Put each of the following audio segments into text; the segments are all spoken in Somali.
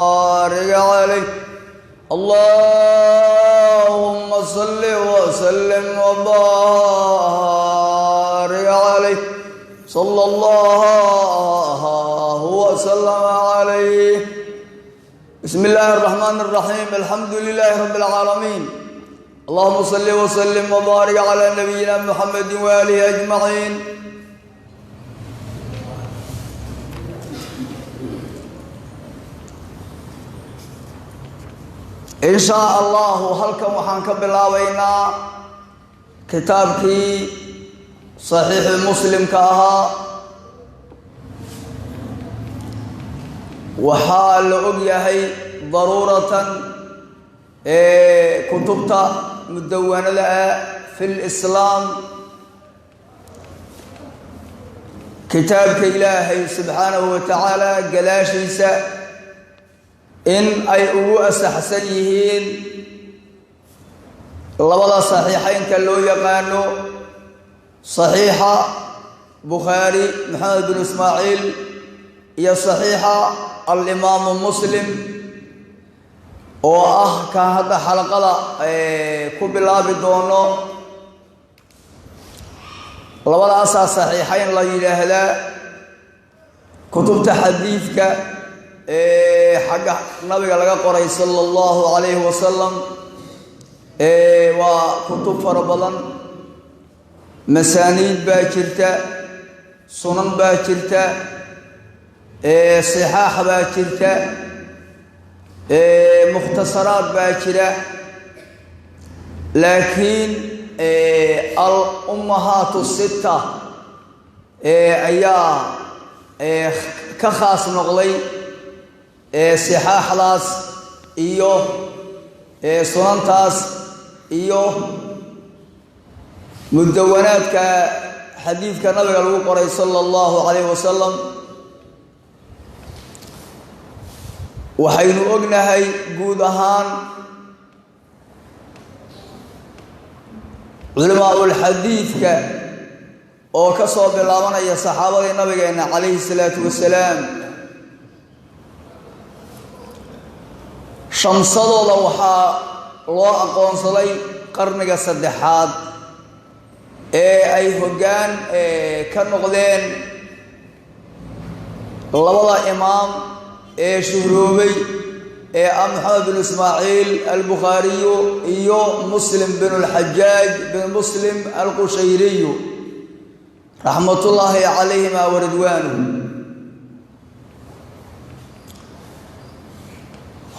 وبارك عليه. اللهم صل وسلم وبارك عليه، صلى الله وسلم عليه. بسم الله الرحمن الرحيم. الحمد لله رب العالمين. اللهم صل وسلم وبارك على نبينا محمد وآله أجمعين. In shaa allahu halkan waxaan ka bilaabaynaa kitaabkii saxiixi Muslimka ahaa. Waxaa la og yahay daruuratan kutubta mudawanada ah fi lislaam, kitaabka Ilaahay subxaanahu wa tacaala gadaashiisa, in ay ugu asaxsan yihiin labada saxiixeynka loo yaqaano, Saxiixa Bukhaari Maxamed bin Ismaaciil iyo Saxiixa Alimaamu Muslim, oo ah kan hadda xalaqada ku bilaabi doono. Labadaasaa saxiixeyn la yidhaahdaa. Kutubta xadiidka xagga nabiga laga qoray sala allahu calayhi wasalam waa kutub fara badan. Masaaniid baa jirta, sunan baa jirta, sixaax baa jirta, mukhtasaraad baa jira, laakiin al ummahaatu sita ayaa ka khaas noqday sixaaxdaas iyo sunantaas iyo mudawanaadka xadiidka nabiga lagu qoray sala allahu calayhi wasalam. Waxaynu ognahay guud ahaan culimaa-ulxadiidka oo ka soo bilaabanaya saxaabadii nabigeenna calayhi salaatu wasalaam, shamsadooda waxaa loo aqoonsaday qarniga saddexaad ee ay hoggaan ka noqdeen labada imaam ee shuhroobay ee ah Maxamed bin Ismaaciil Albukhaariyu iyo Muslim bin Alxajaaj bin Muslim Alqushayriyu, raxmatullaahi calayhima waridwaanuhu.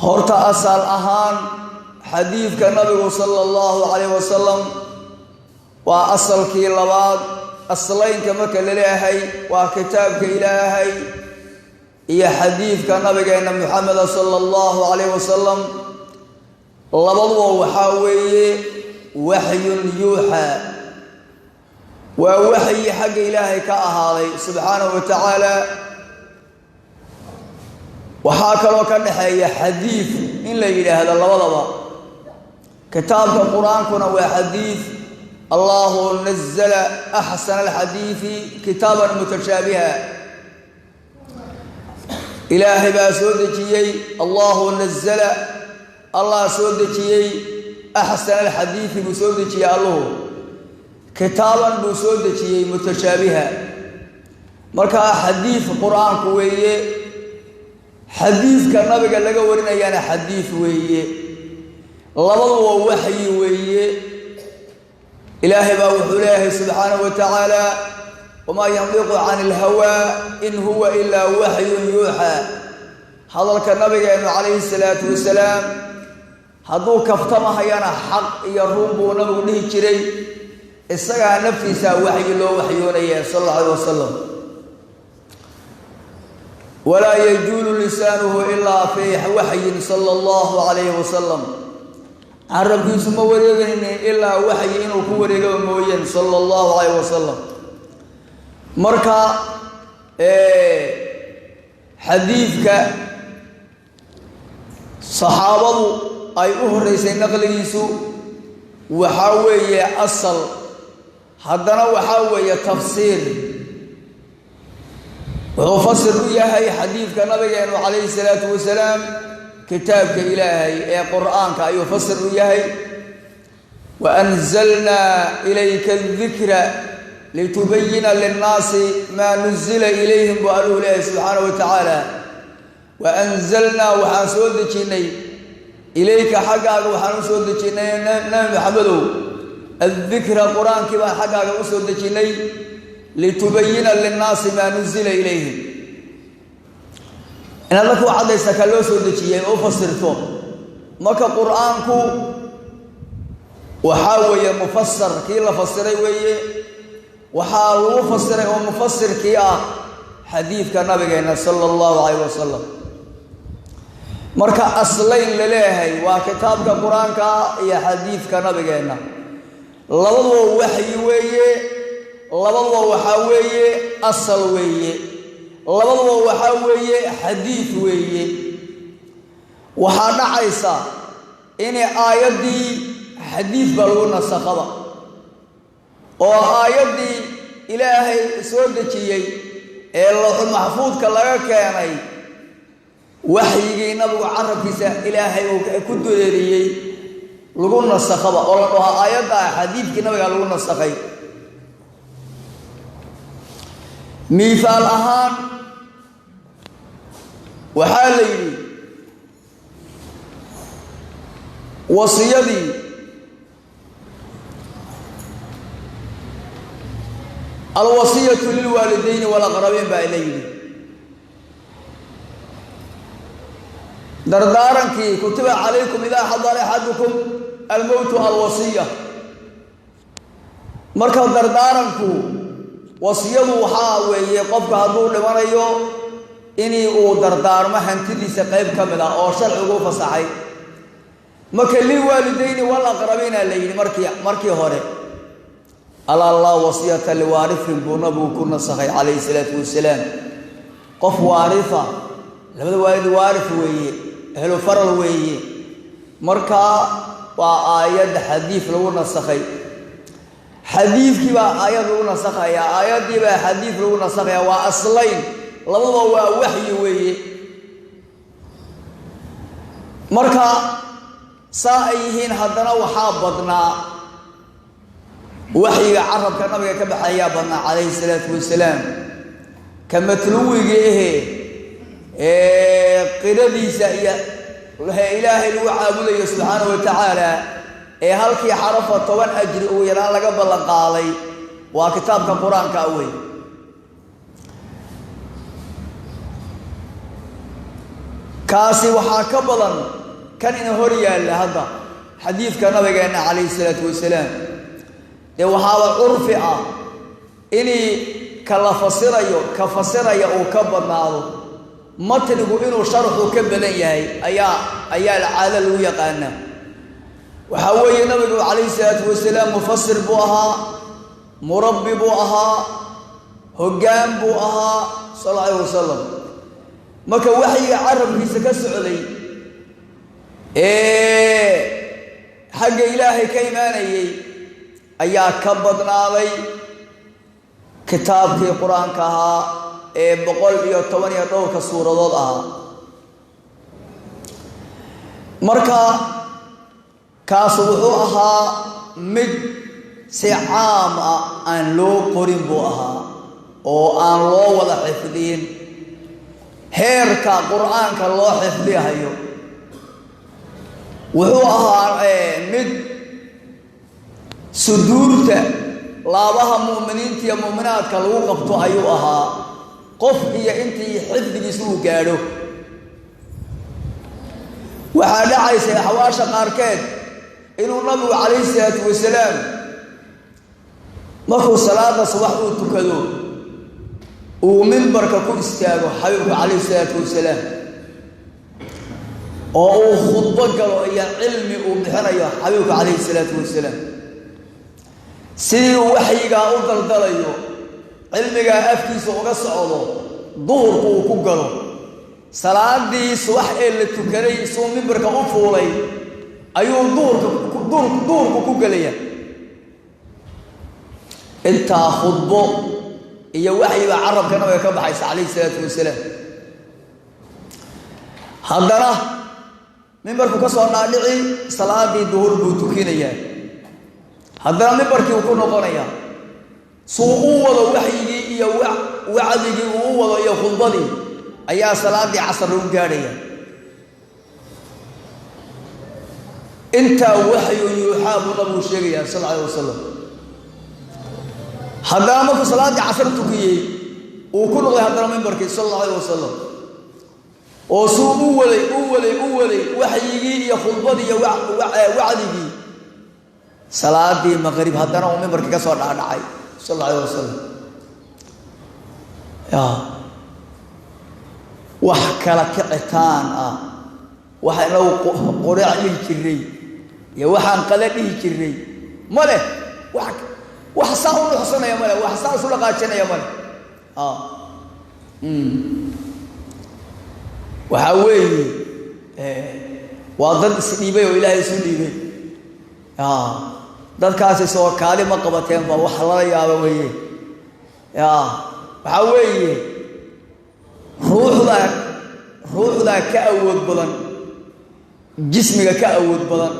Horta asal ahaan xadiidka nabigu sala allahu calayh wasalam waa asalkii labaad. Aslaynka marka la leeyahay waa kitaabka Ilaahay iyo xadiidka nabigeenna Muxameda sala allahu calayh wasalam. Labaduba waxaa weeye waxyun yuuxaa, waa waxyi xagga Ilaahay ka ahaaday subxaanahu wa tacaala. Waxaa kaloo ka dhexeeya xadiid in la yidhaahdo labadaba. Kitaabka Qur-aankuna waa xadiid. Allahu nazala axsana alxadiidi kitaaban mutashaabiha. Ilaahay baa soo dejiyey, allahu nazala, Allah soo dejiyey, axsana alxadiidi buu soo dejiyey. Alluhu kitaaban buu soo dejiyey mutashaabiha. Markaa xadiid Qur-aanku weeye, xadiidka nabiga laga warinayaana xadiid weeye. Labaduba waxyi weeye. Ilaahay baa wuxuu leeyahay subxaanahu wa tacaala: wamaa yandiqu cani ilhawaa in huwa ilaa waxyun yuuxaa. Hadalka nabigeennu calayhi salaatu wasalaam hadduu kaftamahayana xaq iyo run buu nabigu dhihi jiray, isagaa naftiisaa waxyi loo waxyoonaya sal alla alayh wasalam. Walaa yajuulu lisaanuhu ilaa fii waxyin sala allahu calayhi wasalam. Carabkiisu ma wareegaynin ilaa waxyi inuu ku wareegaba mooyeen sala allahu calayh wasalam. Marka xadiidka saxaabadu ay u horreysay naqligiisu waxaa weeye asal, haddana waxaa weeye tafsiir. Wuxuu fasir u yahay xadiidka nabigeenu calayhi salaatu wasalaam. Kitaabka Ilaahay ee Qur'aanka ayuu fasir u yahay. Wa anzalnaa ilayka adikra litubayina linnaasi maa nuzila ilayhim, buu Alluhu leeyahay subxaana wa tacaala. Wa anzalnaa, waxaan soo dejinnay, ilayka, xaggaaga waxaan u soo dejinnay, Nabi Maxamedow, addikra, Qur-aankii baan xaggaaga u soo dejinnay, litubayina linnaasi maa nuzila ilayhim, inaad dadka u caddaysa ka loo soo dejiyey oo u fasirto. Marka Qur-aanku waxaa weeye mufasar, kii la fasiray weeye. Waxaa lagu fasiray oo mufasirkii ah xadiidka nabigeenna sala allahu calayh wasalam. Marka aslayn la leeyahay waa kitaabka Qur-aanka iyo xadiidka nabigeenna. Labaduba waxyi weeye, labaduba waxaa weeye asal weeye, labaduba waxaa weeye xadiid weeye. Waxaa dhacaysa inay aayaddii xadiid baa lagu nasakhaba, oo aayaddii Ilaahay soo dejiyey ee lawxul maxfuudka laga keenay, waxyigii nabigu carabkiisa Ilaahay uu ku dureeriyey lagu nasakhaba, oo la dhaho aayadda xadiidkii nabiga lagu nasakhay. Miihaal ahaan waxaa la yidhi wasiyadii alwasiyatu lilwaalidayni walaqrabiin baa la yidhi. Dardaarankii kutiba calaykum idaa xadara axadukum almowtu alwasiya. Marka dardaaranku, wasiyadu waxaa weeye qofka hadduu dhimanayo inii uu dardaarmo hantidiisa qayb ka mid ah oo sharcigu u fasaxay. Marka lilwaalidayni walaqrabiina la yidhi markii hore, alaa laa wasiyata liwaarifin buu nabigu ku nasakhay calayhi salaatu wasalaam. Qof waarifa, labada waalid waarif weeye, ehlu faral weeye. Markaa waa aayad xadiid lagu nasakhay. Xadiidkii baa aayad lagu nasakhayaa, aayaddii baa xadiid lagu nasakhayaa. Waa aslayn, labaduba waa waxyi weeye. Marka saa ay yihiin, haddana waxaa badnaa waxyiga carabka nabiga ka baxayaa badnaa calayhi salaatu wasalaam. Ka matluwiga ahe ee qiradiisa iyo Ilaahay lagu caabudayo subxaanahu wa tacaala, ee halkii xarafa 10 ajri ugu yaraan laga ballan qaaday, waa kitaabka Qur-aanka wey. Kaasi waxaa ka badan kan ina hor yaalla hadda, xadiidka nabigeenna calayhi salaatu wasalaam. Dee waxaaba curfi ah inii ka la fasirayo, ka fasiraya uu ka badnaado, matnigu inuu sharxu ka badan yahay ayaa caado lagu yaqaanaa. Waxaa weeye nabigu calayhi salaatu wasalaam mufasir buu ahaa, murabbi buu ahaa, hoggaan buu ahaa sal alla alayh wasalam. Marka waxyiga carabkiisa ka socday ee xagga Ilaahay ka imaanayay ayaa ka badnaaday kitaabkii Qur-aanka ahaa ee 110 iyo dhowrka suuradood ahaa. Marka kaasu wuxuu ahaa mid si caam ah aan loo qorin buu ahaa, oo aan loo wada xifdiyin heerka Qur-aanka loo xifdihayo. Wuxuu ahaa mid suduurta, laabaha mu'miniinta iyo mu'minaadka lagu qabto ayuu ahaa, qof iyo intii xifdigiisa uu gaadho. Waxaa dhacaysay axwaasha qaarkeed inuu nabigu calayhi salaatu wasalaam markuu salaada subax uu tukado uu mimbarka ku istaago xabiibku calayhi salaatu wasalaam, oo uu khudbo galo iyo cilmi uu bixinayo xabiibku calayhi salaatu wasalaam. Sidii uu waxyigaa u daldalayo, cilmigaa afkiisa uga socdo, duhurku uu ku galo salaadii subax ee la tukaday, isuu mimbarka u fuulay ayuu duhurku ku gelaya. Intaa khudbo iyo waxyibaa carabka nabiga ka baxaysa calayhi salaatu wasalaam. Haddana Mimbarku ka soo dhaadhici, salaadii duhur buu tukinayaa, haddana mimbarkii uu ku noqonayaa, suu u wado waxyigii iyo wacdigii uu u wado iyo khudbadii ayaa salaadii casar lagu gaadhaya. Intaa waxyun yuuxaa buu nabigu sheegayaa sal alay wasalam. Haddana markuu salaaddii casar tukiyey uu ku noqday haddana mimbarkii sal alla alayh wasalam, oo suu u waday u waday u waday waxyigii iyo khudbadii iyo wacdigii, salaadii maqrib haddana uu mimbarkii ka soo dhaadhacay sal alla alayh wasalam. Ya wax kala kicitaan ah, waxa inagu quraac dhihi jirnay iyo waxaan qale dhihi jirnay ma leh, wax saa u nuxsanaya ma leh, wax saa isu dhaqaajinaya ma leh. Waxaa weeye waa dad isdhiibay oo Ilaahay isu dhiibay. Dadkaasi soo kaali ma qabateen ba, wax lala yaabo weeye. Ya waxaa weeye ruuxdaa ka awood badan jismiga, ka awood badan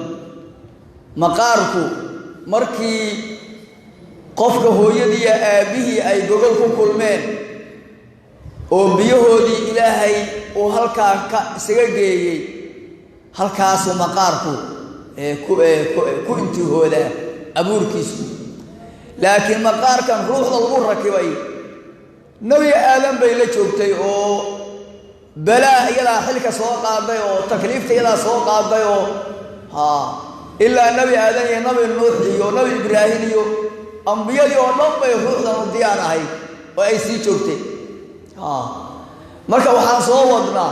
maqaarku. Markii qofka hooyadiiyo aabbihii ay gogol ku kulmeen oo biyahoodii Ilaahay uu halkaa ka isaga geeyey, halkaasuu maqaarku ku intihoodaa abuurkiisu. Laakiin maqaarkan ruuxda lagu rakibay Nebi Aadan bay la joogtay, oo balaa iyadaa xilka soo qaaday oo takliifta iyadaa soo qaaday, oo ha ilaa Nebi Aadan iyo Nabi Nuux iyo Nabi Ibraahim iyo ambiyadii oo dhan bay ruuxdan u diyaar ahayd oo ay sii joogtay. Marka waxaan soo wadnaa,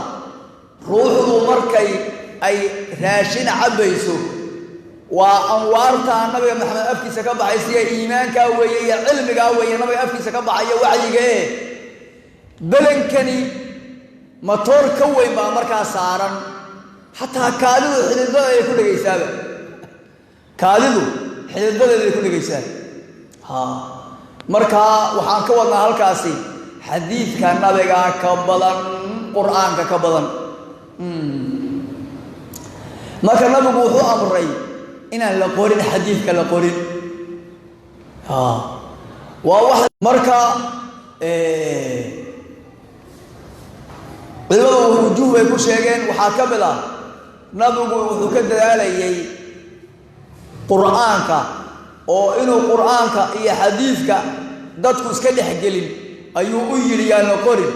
ruuxdu markay ay raashin cabbayso waa anwaartaa Nabiga Maxamed afkiisa ka baxaysiya, iimaankaa weeye iyo cilmigaa weeye nabiga afkiisa ka baxaya, wacyiga ee belankani matoor ka weyn baa markaa saaran. Xataa kaadidu xididada ay ku dhegaysaaba, kaadidu xididadeeday ku dhegaysaa. Ha markaa waxaan ka wadnaa halkaasi xadiidka nabiga ka badan Qur-aanka ka badan. Marka nabigu wuxuu amray inaan la qorin xadiidka, la qorin. Waa wax marka culimadu wujuuh bay ku sheegeen. Waxaa ka mid ah nabigu wuxuu ka dadaalayay Qur-aanka, oo inuu Qur-aanka iyo xadiidka dadku iska dhexgelin ayuu u yidhi yaan la qorin.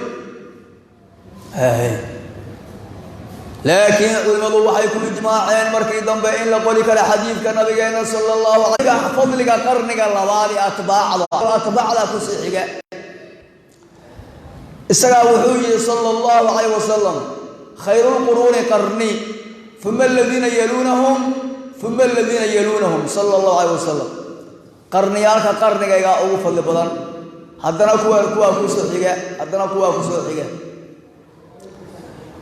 Laakiin culimadu waxay ku ijmaaceen markii dambe in la qori kara xadiidka nabigeena sala allahu alay. Fadliga qarniga labaad ee atbaacda kusii xiga, isagaa wuxuu yihi sala allahu calayh wasalam: khayru lquruuni qarni, uma aladiina yaluunahum, uma aladiina yaluunahum, sala allahu calayh wasalam. Qarniyaalka qarnigaygaa ugu fadli badan, haddana kuwaa kusoo xiga, haddana kuwaa kusoo xiga.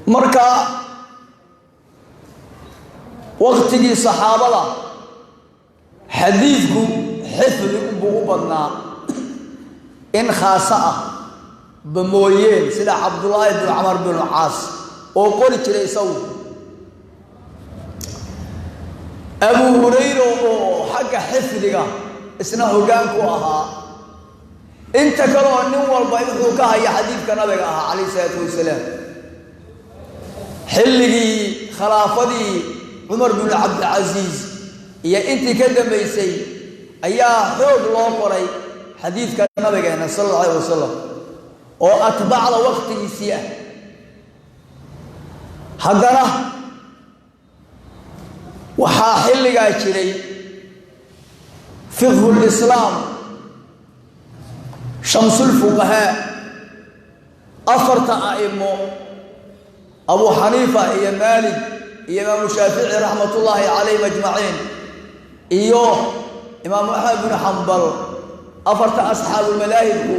Marka waqtigii saxaabada xadiidku xifdi unbuu u badnaa, in khaaso ah ba mooyeen, sida Cabdullaahi binu Camar binu Caas oo qori jiray isagu, Abu Hurayra oo xagga xifdiga isna hoggaan ku ahaa, inta kale oo nin walba wuxuu ka haya xadiidka nabiga ahaa calayhi isalaatu wasalaam. Xilligii khilaafadii Cumar binu Cabdilcasiis iyo intii ka dambaysay ayaa xoog loo qoray xadiidka nabigeena sala alla alayh wasalam, oo atbacda waqtigiisii ah. Haddana waxaa xilligaa jiray fiqhu lislaam, shamsulfuqahaa, afarta a'imo, Abu Xaniifa iyo Maalik iyo Imaamu Shaafici raxmatullaahi calayhim ajmaciin iyo Imaamu Axmed binu Xambal, afarta asxaabulmadaahibku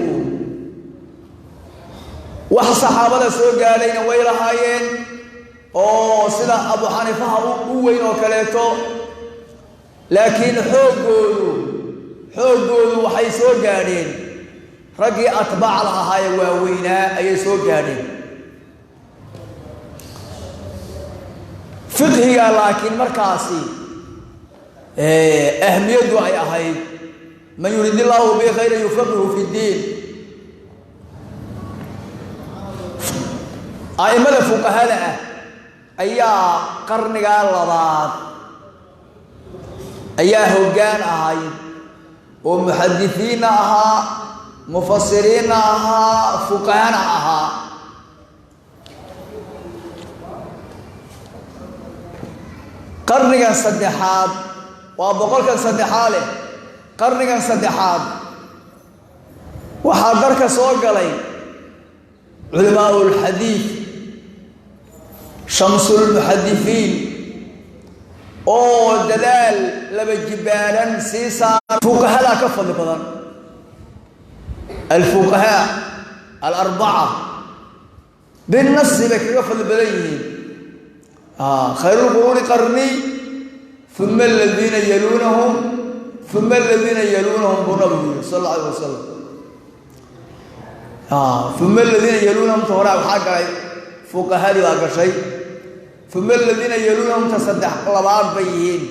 wax saxaabada soo gaadhayna way lahaayeen, oo sida Abu Xaniifaha u weyn oo kaleeto, laakiin xooggoodu waxay soo gaadheen raggii atbaacda ahaayee waaweynaa ayay soo gaadheen. Fiqhiga laakiin markaasi ahmiyaddu ay ahayd man yurid illaahu bi khayran yufaqihu fi ddiin. A'immada fuqahada ah ayaa qarnigaa labaad ayaa hoggaan ahayd oo muxadisiinna ahaa, mufasiriinna ahaa, fuqahana ahaa. Qarnigan saddexaad waa boqolkan saddexaa leh. Qarnigan saddexaad waxaa darka soo galay culimaau lxadiid, shamsulmuxadisiin, oo dadaal laba jibaaran sii saara. Fuqahadaa ka fadli badan alfuqahaa alarbaca binasi bay kaga fadli badan yihiin. Khayru lquruuni qarni uma aladiina yaluunahum uma aladiina yaluunahum buu nabigu yihi sal alla alayh wasalam. Uma aladiina yaluunahum ta horaa waxaa galay fuqahadii baa gashay. Uma aladiina yaluunahum ta saddex labaad bay yihiin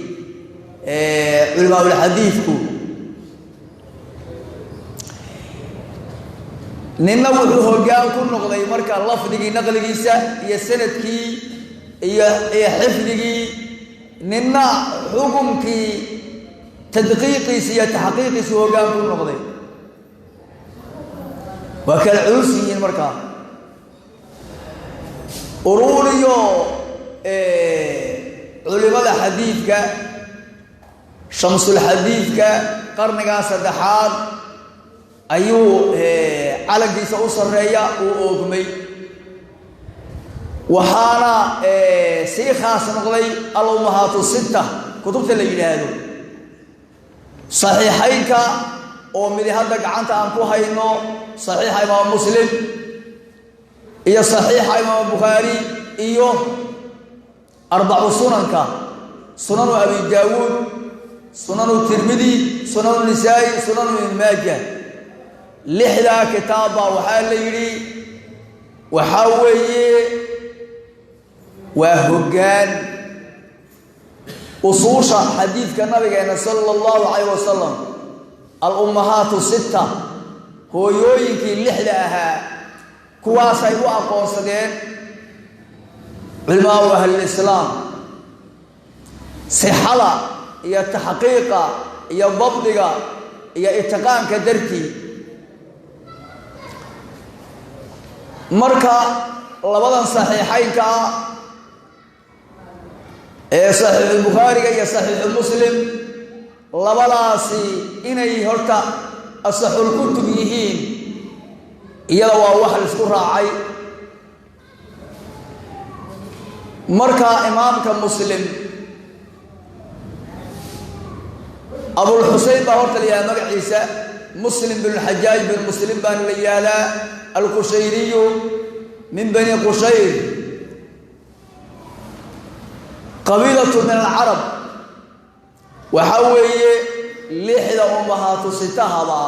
culimaaulxadiidku. Ninna wuxuu hoggaan ku noqday marka lafdigii naqligiisa iyo sanadkii iyo xifdigii, ninna xukumkii tadqiiqiisa iyo taxqiiqiisu hoggaan ku noqday. Waa kala culus yihiin markaa. Uruuriyo culimada xadiidka, shamsulxadiidka qarnigaa saddexaad ayuu calankiisa u sarreeya uu oogmay, waxaana sii khaas noqday al-ummahaatu sitta kutubta la yidhaahdo, saxiixaynka oo midi hadda gacanta aan ku hayno, saxiixa imaam Muslim iyo saxiixa imaam Bukhaari, iyo arbacu sunanka, sunanu Abi Daawuud, sunanu Tirmidi, sunanu Nisaa'i, sunanu Ibn Maaja. Lixdaa kitaabbaa waxaa la yidhi waxaa weeye waa hoggaan usuusha xadiidka nabigeena sala allahu calayh wasalam. Al-ummahaatu sitta, hooyooyinkii lixda ahaa, kuwaasay u aqoonsadeen culimaau ahlilislaam sixada iyo taxqiiqa iyo dabdiga iyo itiqaanka dartii. Marka labadan saxiixaynka ah ee saxiixulbukhaariga iyo saxiixu Muslim, labadaasi inay horta asaxul kutub yihiin iyada waa wax laisku raacay. Marka imaamka Muslim Abulxusein baa horta la yidhaha magaciisa, Muslim bin Xajaaj bin Muslim baana la yihahdaa, Alqushayriyu min bani Qushayr, qabiilatu min alcarab. Waxaa weeye lixda ummahaatu sitahaba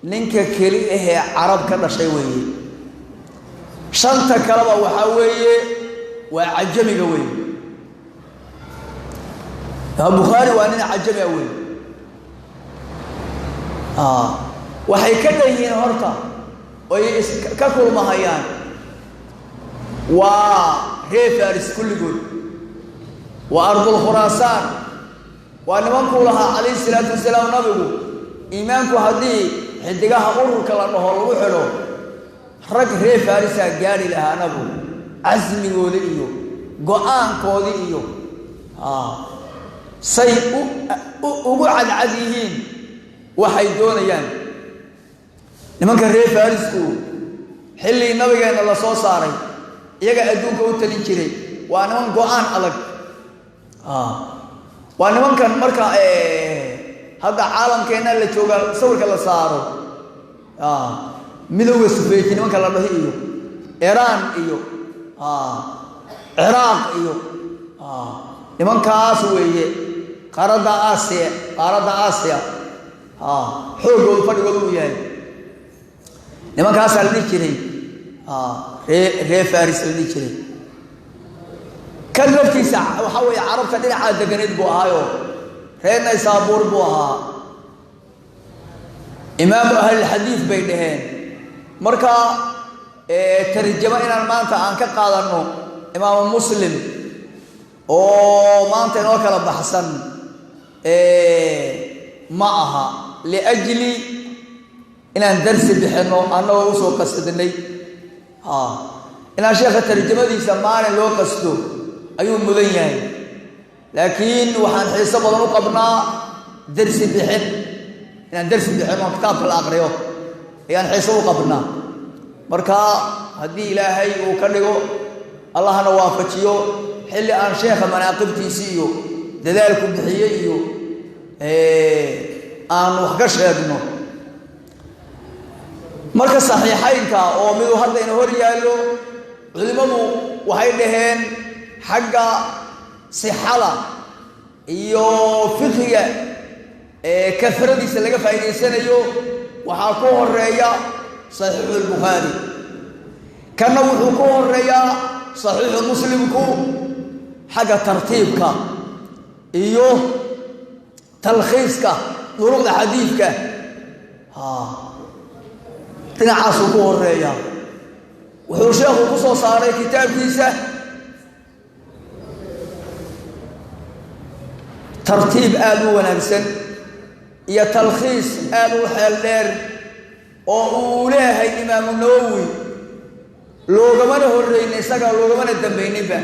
ninka keli ahee carab ka dhashay weeye. Shanta kaleba waxaa weeye waa cajamiga weeye. Bukhaari waa nin cajami ah weeye. Waxay ka dhan yihiin horta oy ka kulmahayaan waa reer Faris kulligood, waa ardul Khuraasaan, waa nimankuu lahaa calayhi salaatu wasalaam nabigu iimaanku haddii xidigaha ururka la dhaho lagu xidho rag reer Farisaa gaadhi lahaa nabigu, casmigooda iyo go-aankoodii iyo say ugu cadcad yihiin waxay doonayaan. Nimanka reer Farisku xilligii nabigeenna la soo saaray iyaga adduunka u talin jiray. Waa niman go-aan adag, waa nimankan marka hadda caalamkeenna la jooga sawirka la saaro Midowga Sufeyti nimanka la dhaho iyo Iraan iyo Ciraaq iyo nimankaas weeye. Qaaradda Aasiya, qaaradda Aasiya xooggoodu fadhigoodu uu yahay, nimankaasaa la dhihi jiray ree Faris la dhihi jiray. Kan laftiisa waxaa weeye carabta dhinacaa deganayd buu ahaayo, reer Naysaabuur buu ahaa, imaamu ahlilxadiid bay dhaheen. Marka tarjamo inaan maanta aan ka qaadanno imaamu Muslim oo maanta inoo kala baxsan ma aha, liajli inaan darsi bixinno annagoo usoo qasdnay. Inaan sheekha tarjamadiisa maalin loo qasto ayuu mudan yahay, laakiin waxaan xiiso badan u qabnaa darsi bixin, inaan darsi bixin oo kitaabka la aqriyo ayaan xiiso u qabnaa. Marka haddii Ilaahay uu ka dhigo, Allahna waafajiyo, xilli aan sheekha manaaqibtiisi iyo dadaalku bixiyey iyo aan wax ka sheegno. Marka saxiixaynka oo miduu hadda ina hor yaallo, culimmadu waxay dhaheen xagga sixada iyo fiqiga kasradiisa laga faa'idaysanayo waxaa ku horeeya Saxiixu Lbukhaari, kanna wuxuu ku horeeyaa Saxiixu Muslimku xagga tartiibka iyo talkhiiska duruqda xadiidka, dhinacaasuu ku horeeyaa. Wuxuu sheekhu ku soo saaray kitaabkiisa tartiib aada u wanaagsan iyo talkhiis aada u xeel dheer oo uu leeyahay Imaamu Nawowi, loogamana horreynin isaga, loogamana dambayninba.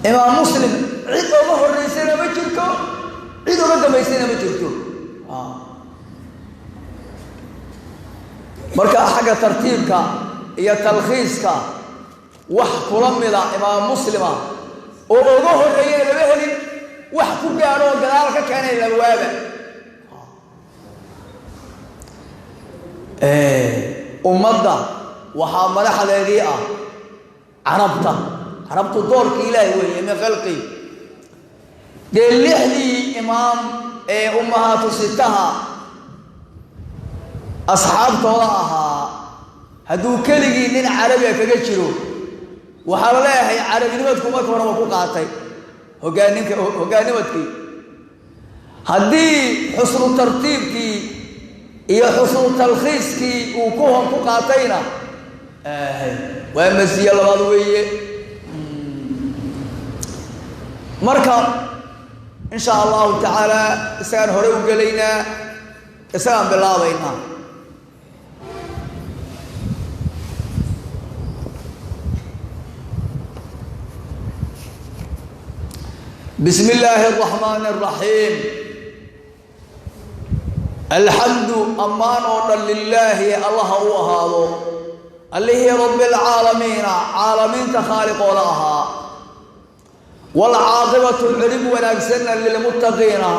Imaam Muslim cid oga horreysayna ma jirto, cid oga dambaysayna ma jirto. Marka xagga tartiibka iyo talkhiiska wax kula mida imaam Muslima oo oga horreeyana lama helin, wax ku gaadho oo gadaal ka keenay lama waaba. Ummadda waxaa madaxdeedii ah carabta, carabtu doorka Ilaahi weeye min khalqi. Dee lixdii imaam ee ummahaatu sitaha asxaabtooda ahaa, hadduu keligii nin carabiga kaga jiro, waxaa la leeyahay carabinimadku marka hore waa ku qaatay hogaaninka hoggaanimadkii. Haddii xusnu tartiibkii iyo xusnu talkhiiskii uu ku qaatayna, waa masiye labaad weeye. Marka in sha Allahu tacaala isagaan hore u gelaynaa, isagaan bilaabaynaa. Bismi illaahi araxmaani araxiim. Alxamdu ammaan oo dhan lilaahi Allaha u ahaado, allihii rabbi alcaalamiina caalamiinta khaaliqooda ahaa. Waalcaaqibatu cirib wanaagsanna lilmuttaqiina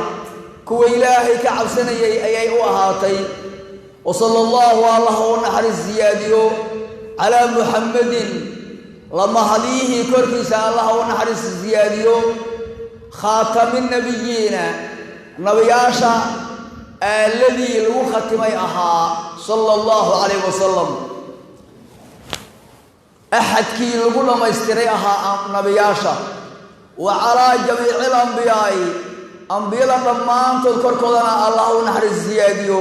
kuwa Ilaahay ka cabsanayay ayay u ahaatay. Wa sala allahu Allah u naxariis siyaadiyo calaa Muxammadin lamahadiyihii korkiisa Allah u naxariis siyaadiyo, khaatami nabiyiina nabiyaasha aaladii lagu khatimay ahaa, sala allahu calayh wasalam, axadkii lagu dhammaystiray ahaa nabiyaasha. Wa calaa jamiici alambiyaa'i ambiyada dhammaantood korkoodana Allah u naxariis siyaadiyo,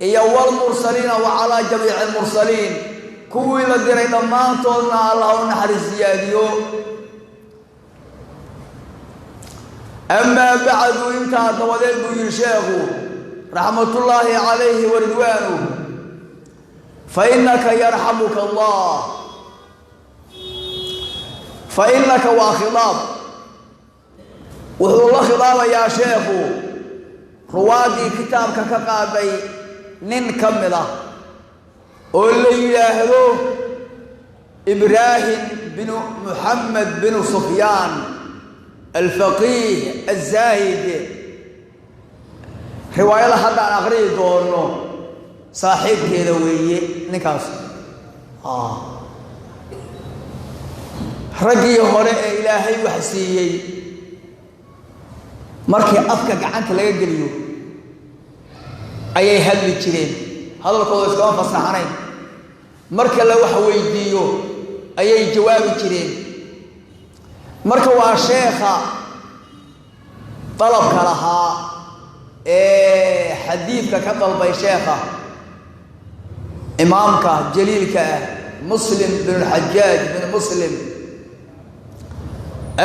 iyo walmursaliina wa calaa jamiici almursaliin kuwii la diray dhammaantoodna Allah u naxariis siyaadiyo. Amaa bacdu, intaa dabadeed buu yihi sheekhu raxmatullaahi calayhi waridwaanuh, fa inaka yarxamuka Allah. Fa inaka waa khidaab, wuxuu la khidaabayaa sheekhu ruwaadii kitaabka ka qaaday nin ka mid ah oo la yidhaahdo Ibraahim binu Muxamed binu Sufyaan alfaqiih azaahid. Riwaayada hadda aan aqriyi doono saaxiibkeeda weeye ninkaas. Raggii hore ee Ilaahay wax siiyey markii afka gacanta laga geliyo ayay hadli jireen, hadalkooda iskama fasaxanayn. Marka la wax weydiiyo Ayay jawaabi jireen. Marka waa sheekha dalabka lahaa ee xadiidka ka dalbay sheekha imaamka jaliilka ah, Muslim bin Lxajaaj bin Muslim.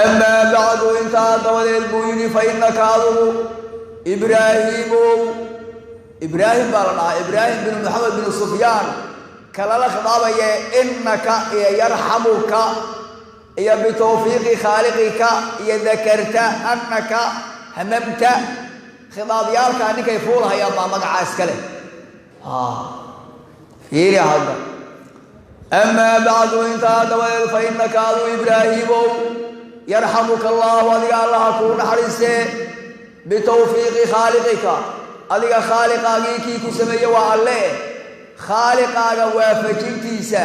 "Amaa bacdu," intaa dabadeed buu yidhi, "fa innaka adigu Ibraahiimow." Ibraahim baa la dhahaa, Ibraahim bin Maxamed bin Sufyaan kalala khidaabaye. "Innaka" iyo "yarxamuka" iyo "bitawfiiqi khaaliqika" iyo "dakarta annaka hamamta", khidaabyaalkaa ninkay fuulahayaan baa magacaa iska leh. Fiiri hadda. "Amaa bacdu," intaa dabadeed, "fa innaka adigu Ibraahiimow, yarxamuka Allaahu," adiga Allaha kuu naxariistee, "bitawfiiqi khaaliqika," adiga khaaliqaagii kii ku sameeye waa Alle, khaaliqaaga waafajintiisa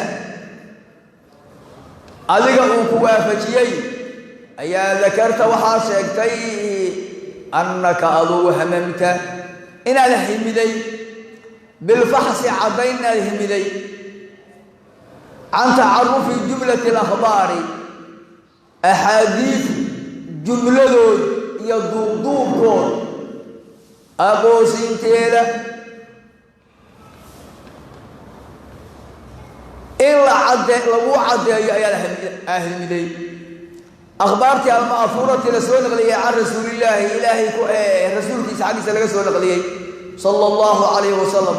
adiga uu ku waafajiyey ayaa, "dakarta," waxaa sheegtay, "annaka" adugu, "hamamta," inaad himiday, "bilfaxsi," caddayn inaad himiday, "can tacarufi jumlati alakhbaari," axaadiid jumladood iyo duubduubkood aqoonsiinteeda in la cadde lagu caddeeyo ayaad ahmiday, akhbaartii "alma'fuurati," la soo naqliyey, "can rasuulillaahi," Ilaahay ku rasuulkiisa xaggiisa laga soo naqliyey, "sala Allahu calayhi wasalam,"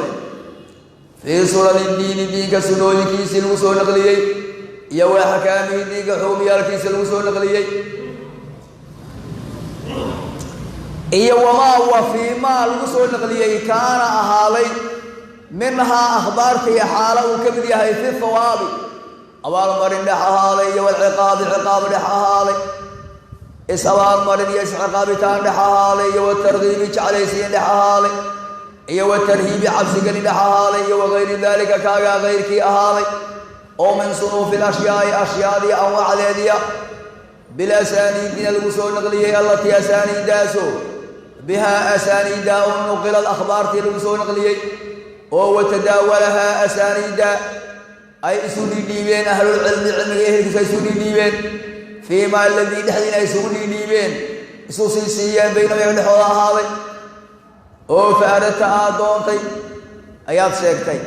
"fii sunani diini," diinka sunooyinkiisii lagu soo naqliyey, iyo "wa axkaamihi," diinka xukumyaalkiisa lagu soo naqliyey, iyo "wamaa wa fiimaa," lagu soo naqliyey, "kaana," ahaaday, "minhaa," akhbaartii xaalo uu ka mid yahay, "fi thawaabi," abaalmarin dhex ahaaday, iyo "walciqaabi," ciqaab dhex ahaaday, is abaalmarin iyo isciqaabitaan dhex ahaaday, iyo "watargiibi," jeclaysiin dhex ahaaday, iyo "watarhiibi," cabsigelin dhex ahaaday, iyo "wagayri daalika," kaagaa kayrkii ahaaday, oo "min sunuufi alashyaai," ashyaadii anwaacdeediya, "bilasaaniidina," lagu soo naqliyey, "allatii," asaaniidaaso, "bihaa," asaaniidaa oo, "nuqilad," akhbaartii lagu soo naqliyey, oo "watadaawalahaa," asaaniida ay isu dhiidhiibeen, "ahlulcilmi," cilmiga ehelkiisu ay isu dhiidhiibeen, "fii maa aladii," dhexdiina ay isugu dhiidhiibeen, isu sii siiyeen, "baynahum," iyaga dhexooda ahaaday, oo "fa aradta," aad doontay ayaad sheegtay,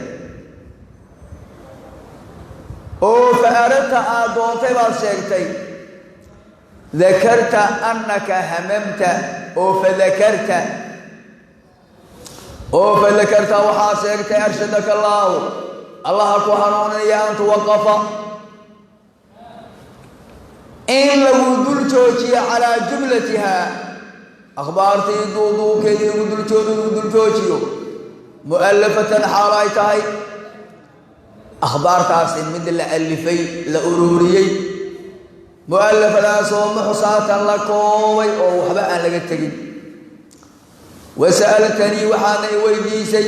oo "fa aradta," aad doontay baad sheegtay. "Dakarta annaka hamamta," oo "fadakarta," oo "fadakarta," waxaad sheegtay, "arshadaka Allaahu," Allaha ku hanuuninaya, "an tuwaqafa," in lagu dul joojiyo, "calaa jumlatihaa," akhbaartii duuduubkeedii lagu dul joojiyo, "mu'allafatan," xaal ay tahay akhbaartaasi mid la alifay, la ururiyey, mu'allafadaasoo "muxsaatan," la koobay oo waxba aan laga tegin. "Wasa'altanii," waxaana i weydiisay,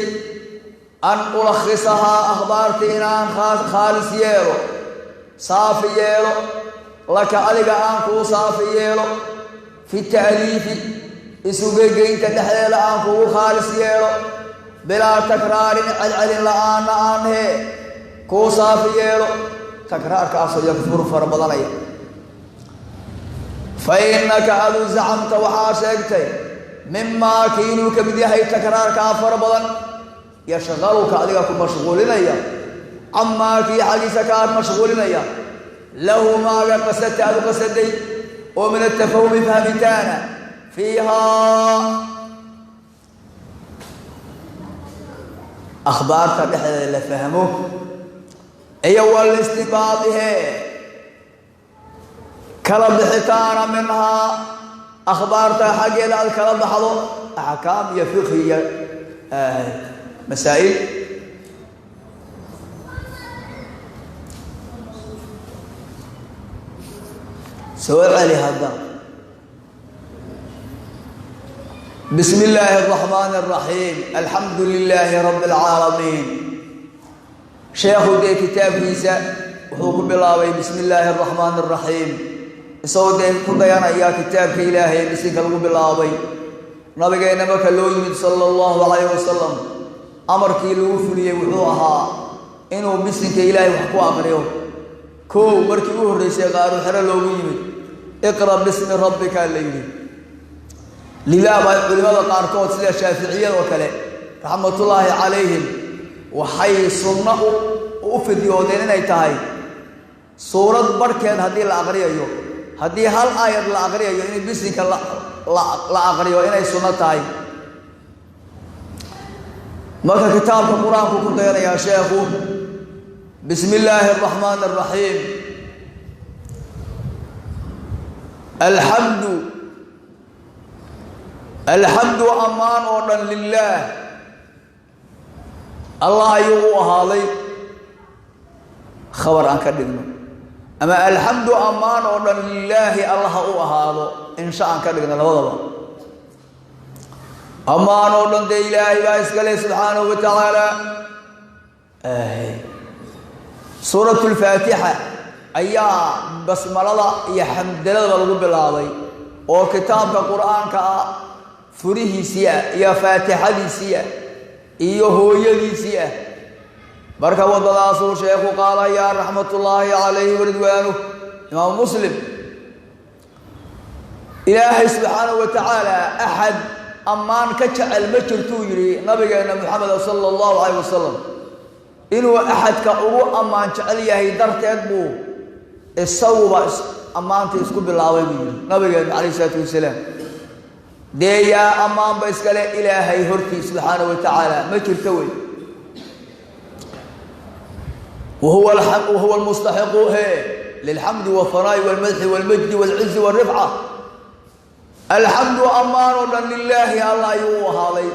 "an ulakhisahaa," akhbaartii inaan khaalis yeelo, saafi yeelo, "laka," adiga aan kuu saafi yeelo, "fi ta'liifi," isugegeynta dhexdeeda aan kugu khaalis yeelo, "bilaa takraarin," celcelin la-aana aan hee kuu saafi yeelo, takraarkaasoo "yakfuru," fara badanaya. "Fa innaka" adu "zacamta," waxaa sheegtay, "mimaa," kii inuu ka mid yahay takraarkaa fara badan, "yashqaluka," adiga ku mashquulinaya, "camaa," kii xaggiisa kaa mashquulinaya, "lahu," maaga, "qasadta," aad u qasaday, oo "min atafahumi," fahmitaana, "fiihaa," akhbaarta dhexdeeda la fahmo, iyo "walistibaadihe," kala bixitaana, "minhaa," akhbaarta xaggeeda aad kala baxdo axkaam iyo fiqhi iyo masaa'il. Soo celi hadda. Bismi illaahi araxmaani araxiim, alxamdu lilaahi rabbi alcaalamiin. Sheekhu dee kitaabkiisa wuxuu ku bilaabay "bismi illaahi araxmaani araxiim", isagoo dee ku dayanaya kitaabka Ilaahay bisinka lagu bilaabay. Nabigeenna marka loo yimid sala Allahu calayhi wasalam, amarkii lagu fuliyey wuxuu ahaa inuu bisinka Ilaahay wax ku aqriyo. Kow markii u horreysay qaaru xero loogu yimid, iqra bismi rabbika la yidhi. Lidaa baa culimada qaarkood sida shaaficiyada oo kale raxmatullaahi calayhim waxay sunno u fidyoodeen inay tahay suurad barhkeed haddii la aqriyayo, haddii hal aayad la aqriyayo, in bisinka la aqriyo inay sunno tahay. Marka kitaabka qur-aanku ku dayanayaa sheekhu, bismi illaahi araxmaani araxiim. Alxamdu, alxamdu ammaan oo dhan lilaah allah ayuu u ahaaday, khabar aan ka dhigno, ama alxamdu ammaan oo dhan lilaahi allaha u ahaado, insha aan ka dhigno labadaba. Ammaan oo dhan dee ilaahay baa iskale subxaanahu wa tacaala. Suurat lfaatixa ayaa basmalada iyo xamdaladaba lagu bilaabay oo kitaabka qur-aanka ah furihiisii ah iyo faatixadiisii ah iyo hooyadiisii ah. Marka waddadaasuu sheekhu qaadayaa raxmatullaahi calayhi waridwaanuh. Imaamu Muslim, ilaahay subxaanahu wa tacaala axad ammaan ka jecel ma jirtuu yidhi nabigeena Muxamed sala allahu calayh wasalam. Inuu axadka ugu ammaan jecel yahay darteed buu isaguba ammaanta isku bilaabay buu yidhi nabigeenu calayh isalaatu wasalaam. Dee yaa ammaanba iskale ilaahay hortiis subxaanahu wa tacaala? Ma jirto wey. Wahuwa almustaxiqu he lilxamdi walhanaa'i walmadxi walmajdi walcizi walrifca. Alxamdu ammaan oo dhan lilaahi allah ayuu u ahaaday.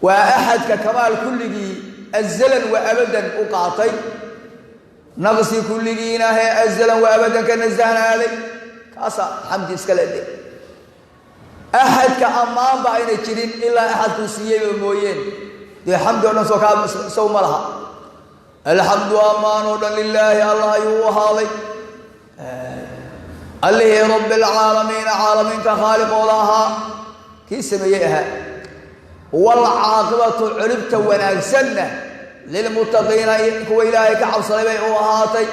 Waa axadka kamaal kulligii azalan wa abadan u qaatay, naqsi kulligiina hee azalan wa abadan ka nasahnaaday, kaasaa xamdi iskale de. Axadka ammaanba aynay jirin ilaa axadkuu siiyeyba mooyeen, dee xamdi o dhan soo kaa isagu ma laha. Alxamdu ammaan oo dhan lilaahi allah ayuu u ahaaday, allihii rabbi alcaalamiina caalamiinta khaaliqooda ahaa, kii sameeyey ahaa. Waalcaaqibatu culibta wanaagsanna lilmuttaqiina kuwa ilaahay ka cabsaday bay u ahaatay.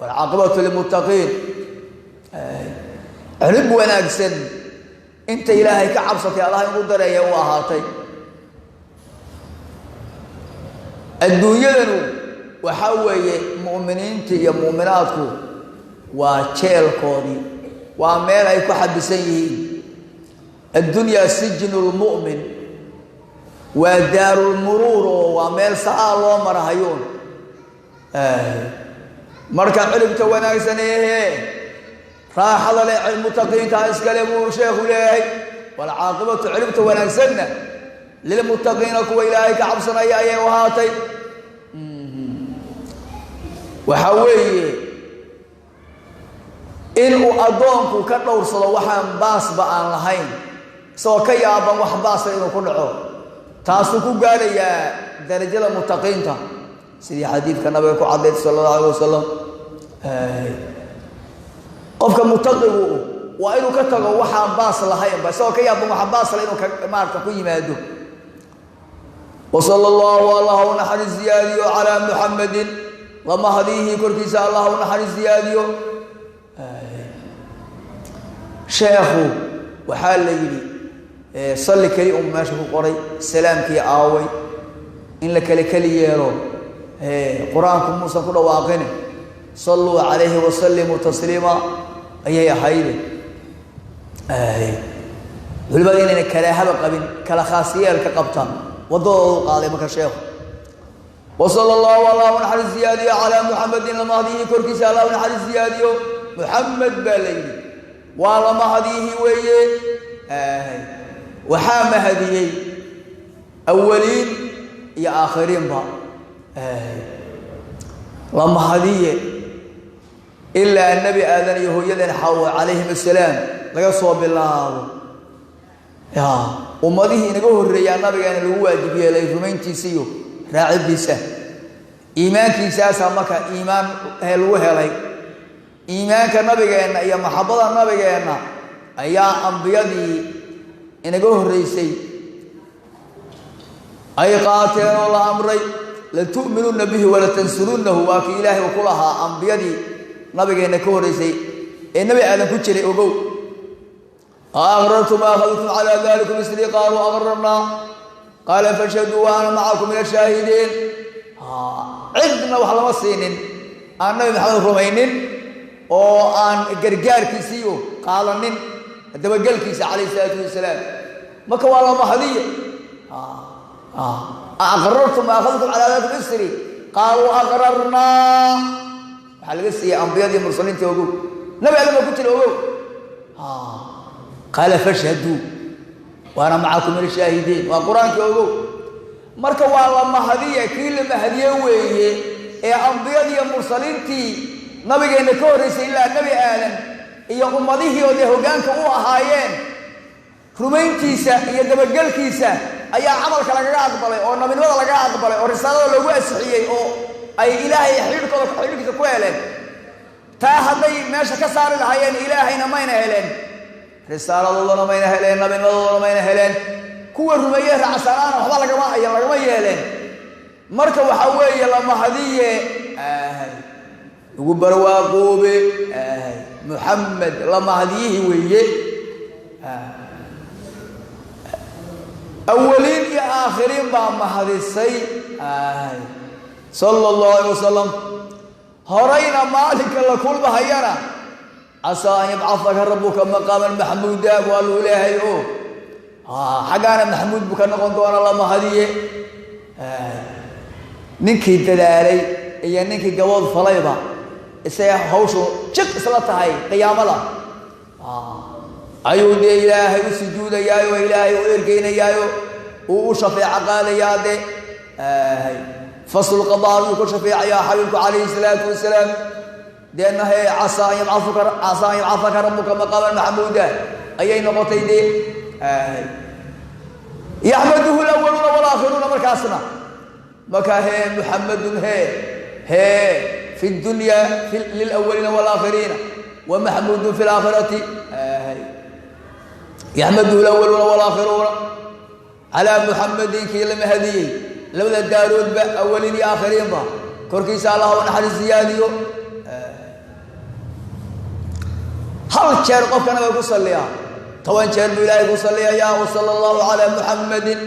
Waalcaaqibatu lilmuttaqiin, culib wanaagsan inta ilaahay ka cabsatay allah ingu dareeya u ahaatay. Adduunyadanu waxaa weeye mu'miniinta iyo mu'minaadku waa jeelkoodii, waa meel ay ku xabisan yihiin. Addunyaa sijnu lmu'min, waa daarulmuruur oo waa meel sa'aa loo marahayuun. Marka culibta wanaagsan ehe raaxada leh mutaqiinta iskale buu sheekhu leeyahay. Waalcaaqibatu culibta wanaagsanna lilmuttaqiina kuwa ilaahay ka cabsanaya ayay u ahaatay. Waxaa weeye inuu addoonku ka dhowrsado waxaan baasba aan lahayn, isagoo ka yaaban wax baasa inuu ku dhaco, taasuu ku gaadhayaa darajada mutaqiinta, sidii xadiidka nabiga ku caddayd sala allahu alayh wasalam. Qofka mutaqigu waa inuu ka tago waxaan baas lahaynba, isagoo ka yaaban waxaan baas lahayn inuu maarata ku yimaado. Wasala allahu allah u naxariis ziyaadiyo calaa Muxamedin lamahdiihii korkiisa allah u naxariis ziyaadiyo. Sheekhu waxaa la yidhi salli keli un meesha ku qoray, salaamkii aaway, in la kale keli yeelo qur-aanku muusan ku dhawaaqine, salluu calayhi wasallimuu tasliima ayay ahayde. Culimada inayna karaahaba qabin kala khaasyeelka qabta waddadooda u qaaday marka sheekhu. Wasala allahu allah u naxariis ziyaadiyo calaa Muxamedin lamahdihi korkiisa allah u naxariis ziyaadiyo. Muxamed baa la yidhi, waa lamahdihi weeye. Waxaa mahadiyey awaliin iyo aakhiriinba lamahadiye, ilaa nebi Aadan iyo hooyadeen Xawo calayhim assalaam laga soo bilaabo. Ya ummadihii inaga horreeyaa nabigeena lagu waajib yeelay rumayntiisa iyo raacidiisa, iimaankiisaasaa marka iimaan lagu helay. Iimaanka nabigeenna iyo maxabada nabigeenna ayaa ambiyadii inaga horreysay ay qaateen oo la amray. Latu'minuuna bihi walatansurunahu, waa kii Ilaahay uu ku lahaa ambiyadii nabigeenna ka horreysay ee Nebi Aadan ku jiray. Ogow, aqrartum akhadtum calaa dalikum isrii? Qaaluu aqrarnaa. Qaala fashhaduu wa ana macakum min ashaahidiin. Cidna wax lama siinin aan Nabi Maxamed rumaynin oo aan gargaarkiisiiyo qaadanin, dabagelkiisa calayh isalaatu wasalaam. Marka waa la mahadiye. Aqrartum akhadtum calaa dalikum isri? Qaaluu aqrarnaa. Waxaa laga siiyey ambiyadii, mursaliintii. Ogow, Nabi Aadam baa ku jira. Ogow, qaala fashhaduu waana macakum min ashaahidiin, waa Qur-aankii. Ogow, marka waa la mahadiye, kii la mahadiye weeye ee ambiyadiiyo mursaliintii nabigeenna ka horreysay ilaa Nebi Aadan iyo ummadihii oo dee hoggaanka u ahaayeen, rumayntiisa iyo dabagelkiisa ayaa camalka lagaga aqbalay oo nabinimada lagaga aqbalay oo risaalada loogu asixiyey oo ay Ilaahay xidhiidhkooda xidhiidhkiisa ku heleen. Taa hadday meesha ka saari lahaayeen, Ilaahayna mayna heleen, risaaladoodana mayna heleen, nabinimadoodana mayna heleen, kuwa rumeeye raacsanaana waxba lagama yeeleen. Marka waxaa weeye la mahadiye, ugu barwaaqoobe Muxamed, la mahadiyihii weeye. Awaliin iyo aakhiriin baa mahadisay sala allahu alay wasalam. Horayna maalinka la kulmahayana, casaa an yabcahaka rabuka maqaaman maxmuuda waa luu leehay, o xaggaana maxmuud buu ka noqon doona. La mahadiye ninkii dadaalay iyo ninkii gabood falayba, isaga hawshu jiq isla tahay. Qiyaamada ayuu dee Ilaahay u sujuudayaayo, Ilaahay u ergeynayaayo, uu u shafeeco qaadayaa. De faslu qadaa ayuu ku shafeecayaa xabiibku calayhi salaatu wasalaam. Deedna he casaa an yabcauka casaa an yabcahaka rabuka maqaaman maxmuuda ayay noqotay. Dee yaxmaduhu lawaluuna walaakhiruuna. Markaasna markaa hee Muxamadun hee hee fi dunya lilawaliina waalaakhiriina wa maxmuudun fi laakhirati. Yaxmaduhu lawaluuna walaakhiruuna calaa Muxamadin, kii la mahadiyey labada daaroodba, awaliin iyo aakhiriinba, korkiisa Allah u naxariis ziyaadiyo. Hal jeer qofkana bay ku salliyaa, 10 jeer buu Ilaahay ku salliyayaa. Wasala allahu calaa Muxamadin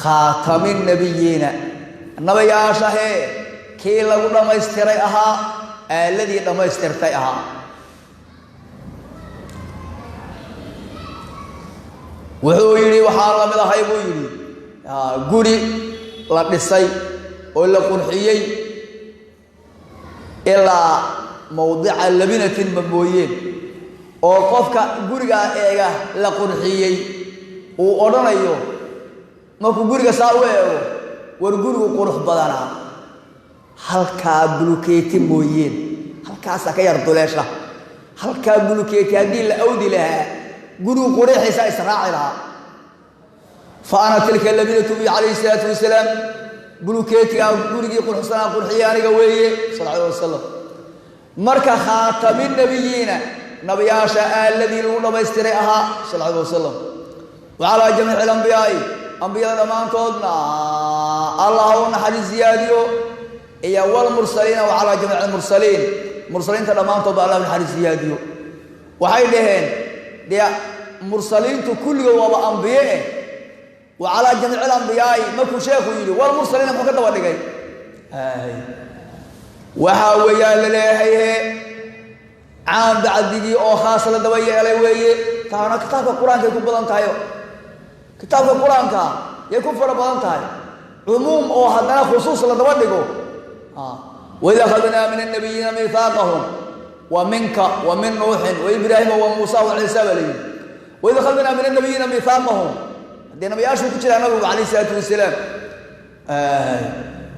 khaatami nabiyiina, nabayaasha hee kii lagu dhammaystiray ahaa, aaladii dhammaystirtay ahaa. Wuxuu yidhi, waxaan la mid ahay buu yidhi guri la dhisay oo la qurxiyey ilaa mawdica labinatin ma mooyeen, oo qofka gurigaa eega la qurxiyey uu odhanayo markuu guriga saa u eego, war gurigu qurux badanaa, halkaa bulukeeti mooyeen, halkaasaa ka yar duleesha, halkaa bulukeeti haddii la awdi lahaa gurigu qurixiisa israaci lahaa. Fa ana tilka labinatu bi calayhi salaatu wasalaam, bulukeetigaa gurigii quruxsanaa qurxiyey aniga weeye, sal alay wasalam. Marka khaatami nabiyiina, nabiyaasha aaladii lagu dhammaystiray ahaa, sal alay wasalam. Wa calaa jamiici alambiyaai, ambiyada dhammaantoodna Allah u naxariis ziyaadiyo, iyo walmursaliina, wa calaa jamiici almursaliin, mursaliinta dhammaantood ba Allah u naxariis ziyaadiyo. Waxay dhaheen dee mursaliintu kulligood waaba ambiye eh, wa calaa jamiici alambiyaai markuu sheekhu yidhi walmursaliina, muxuu ka daba dhigay? Waxaa weeyaan la leeyahay he caam bacdigii oo khaas la daba yeelay weeye. Taana kitaabka Qur-aankay ku badan tahay, kitaabka Qur-aanka yay ku fara badan tahay, cumuum oo haddana khusuus la daba dhigo. Waid akhadnaa min annabiyiina miihaaqahum wa minka wa min Nuuxin wa Ibraahima wa Muusa wa Ciisa baa layidhi. Waid akhadnaa min annabiyiina miihaaqahum, haddee nabiyaashuu ku jiraa nabigu calayh isalaatu wasalaam.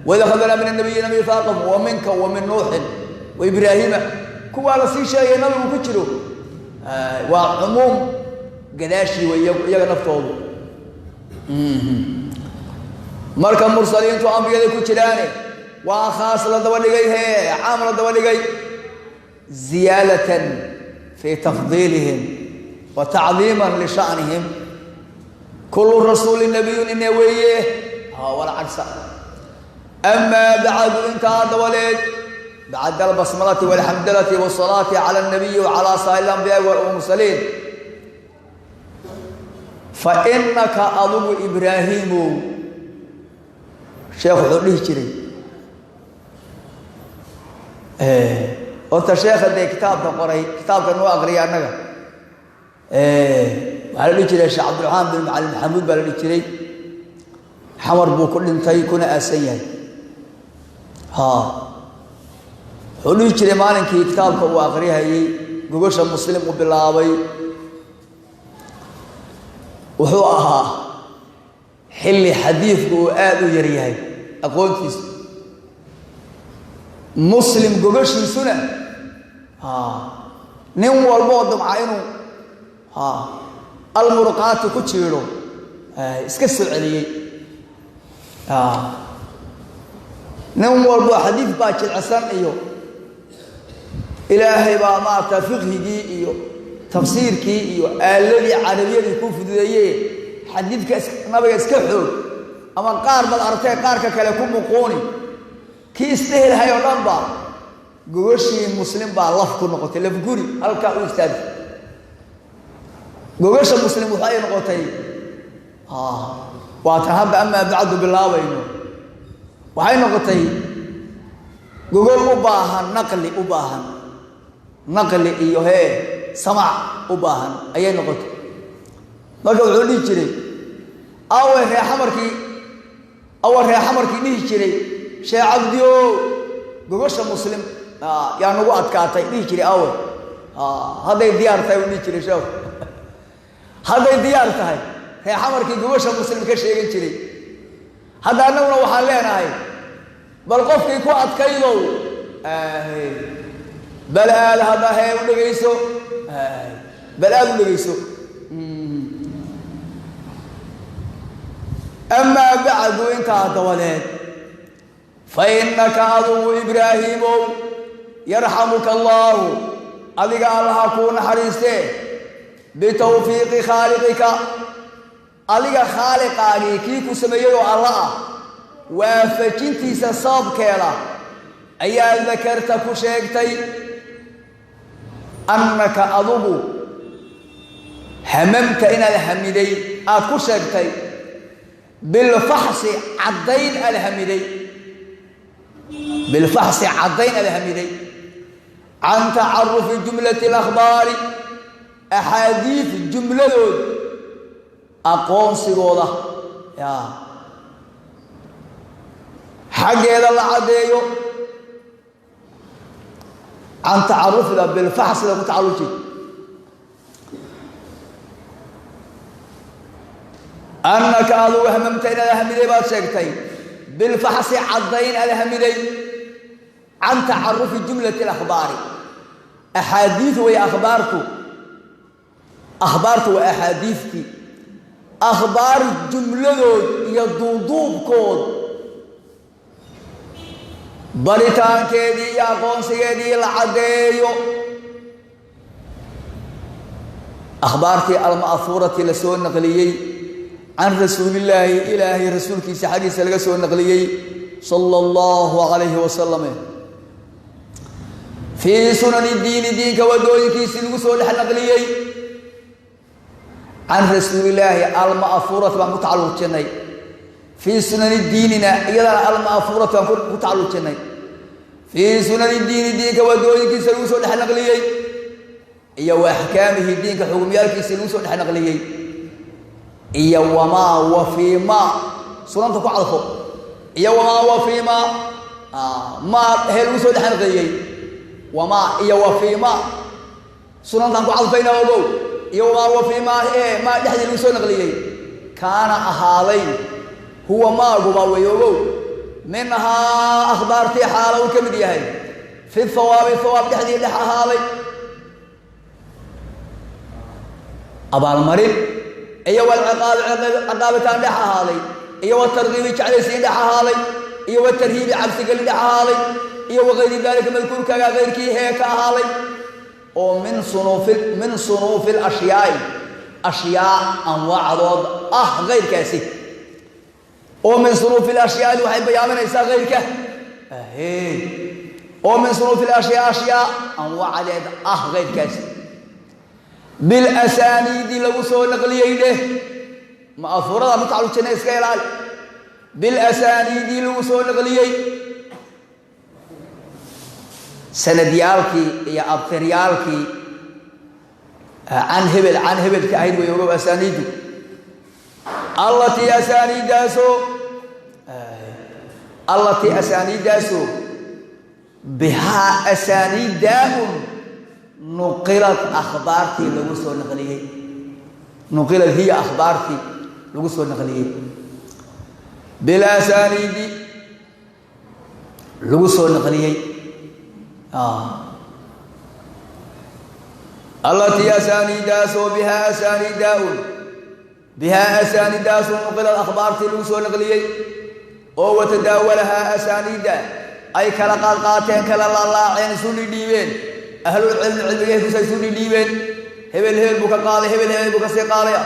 Waid akhadnaa min annabiyiina miihaaqahum wa minka wa min Nuuxin wa Ibraahima, kuwaa la sii sheegay nabigu ku jiro, waa cumuum gadaashii wey iyaga naftoodu. Marka mursaliintu ambiyaday ku jiraane, waa khaas la daba dhigay hee caam la daba dhigay, ziyaadatan fii tafdiilihim wa tacdiiman lishanihim. Kullu rasuulin nabiyun ine weeye, wala cagsa. Amaa bacdu, intaa dabaleed, bacda albasmalati walxamdalati wasalaati cala alnabiyi wacalaa saa'ir alambiyaai walmursaliin, fa inaka adugu Ibraahiimow, sheekh wuxuu dhihi jiray, horta sheekha dee kitaabka qoray, kitaabka noo aqriya annaga, waxaa la dhihi jiray Sheekh Cabdiraxmaan bin Macalin Maxamuud baa la dhihi jiray. Xamar buu ku dhintay kuna aasan yahay. Ha, wuxuu dhihi jiray maalinkii kitaabka uu aqrihayey, gogosha Muslim uu bilaabay, wuxuu ahaa xilli xadiidku uu aada u yaryahay aqoontiisu, Muslim gogoshiisuna nin walba oo damca inuu almurqaati ku jiidho iska soo celiyey. Nin walboo xadiid baa jilcisan iyo Ilaahay baa maarata fiqhigii iyo tafsiirkii iyo aaladii carabiyadii kuu fududeeye, xadiidka nabiga iska xoog ama qaar baad aragtee qaarka kale ku muquuni, kii isdhehelahay oo dhan ba gogoshii Muslim baa laf ku noqotay, lafguri halkaa u istaagtay. Gogasha Muslim waxay noqotay, waa tan hadda amaa bacdu bilaabayno, waxay noqotay gogol u baahan naqli, u baahan naqli iyo hee samac u baahan ayay noqotay. Marka wuxuu dhihi jiray, awe reexamarkii, awe reexamarkii dhihi jiray, Sheekh Cabdio gogosha Muslim yaa nagu adkaatay dhihi jiray, awe hadday diyaar tahay, uu dhihi jiray sheekhu, hadday diyaar tahay reexamarkii gogosha Muslim ka sheegan jiray. Hadda annaguna waxaan leenahay, bal qofkii ku adkaydow, bal aada hadda hee u dhegayso, bal aada u dhegayso. Amaa bacdu, intaa dabadeed, fa innaka adugu Ibraahiimow, yarxamuka allaahu, adiga Allaha kuu naxariistee, bitawfiiqi khaaliqika, adiga khaaliqaagii kii ku sameeyey oo Alla ah waafajintiisa sababkeeda ayaa dakarta ku sheegtay, annaka adugu hamamta inaad hamiday aada ku sheegtay, bilfaxsi caddayn aada hamiday, bilfaxsi caddayn aada hamiday, can tacarufi jumlati alakhbaari, axaadiid jumladood aqoonsigooda ya xaggeeda la caddeeyo, can tacarufida bilfaxsida ku tacalluji, annaka adugu hamamta inaad hamiday baad sheegtay, bilfaxsi caddayn aada hamiday, can tacarufi jumlati alakhbaari, axaadiid way akhbaartu, akhbaartu waa axaadiidtii, akhbaar jumladood iyo duuduubkood baritaankeedii iyo aqoonsigeedii la caddeeyo, akhbaartii alma'huurati la soo naqliyey, can rasuulillaahi, Ilaahay rasuulkiisa xaggiisa laga soo naqliyey, sala allahu calayhi wasalam, fii sunani diini, diinka wadooyinkiisii lagu soo dhex naqliyey, can rasuulillaahi alma'huurati baan ku tacalluqjinnay, fii sunani diinina iyadana alma'huurati baan ku tacalluqjinnay, fii sunani diini, diinka wadooyinkiisa lagu soo dhex naqliyey, iyo wa axkaamihi, diinka xugumyaalkiisii lagu soo dhex naqliyey, iyo wamaa wa fiimaa sunanta ku cadfo, iyo wamaa wa fiimaa maa hee lagu soo dhex naqliyey, wamaa iyo wa fiimaa sunantaan ku cadfayna ogow, iyo wamaa wa fiimaa ee maa dhexdii lagu soo naqliyey, kaana ahaaday, huwa maaguba wey ogow, minhaa akhbaartii xaala uu ka mid yahay, fi hawaabi, hawaab dhexdii dhex ahaaday, abaalmarin, iyo walciqaabi, ciqaabitaan dhex ahaaday, iyo watarkiibi, jeclaysiin dhex ahaaday, iyo watarhiibi, cabsigelin dhex ahaaday, iyo wakayri daalika, madkuurkaaga kayrkii hee ka ahaaday, oo min sunuufi alashyaai, ashyaa anwaacdood ah kayrkaasi. Oo min sunuufi lashyaai waxay bayaaminaysaa kayrka, oo min sunuufi lashyaa, ashyaa anwacdeed ah kayrkaasi, bilasaniidi lagu soo naqliyey dheh. Ma'afuurada ku tacalujina, iska ilaali. Bilasaniidi lagu soo naqliyey, sanadyaalkii iyo abtiryaalkii, can hebel, can hebelka ahayd way. Ogow, asaaniidu allatii asaaniidaasoo, allatii asaaniidaasoo, bihaa asaaniidaa-un nuqilad akhbaartii lagu soo naqliyey, nuqilad hiya akhbaartii lagu soo naqliyey, bilasaniidi lagu soo naqliyey, allatii asaaniidaasoo bihaa asaaniidaa-un, bihaa asaaniidaasoo nuqilad akhbaartii lagu soo naqliyey, oo watadaawalahaa asaaniidda ay kala qaadqaateen, kala laalaaceen, isu dhidhiibeen ahlulcilmi, cilmiga ehelkiisa isu dhidhiibeen. Hebel hebel buu ka qaaday, hebel hebel buu kasii qaadaya.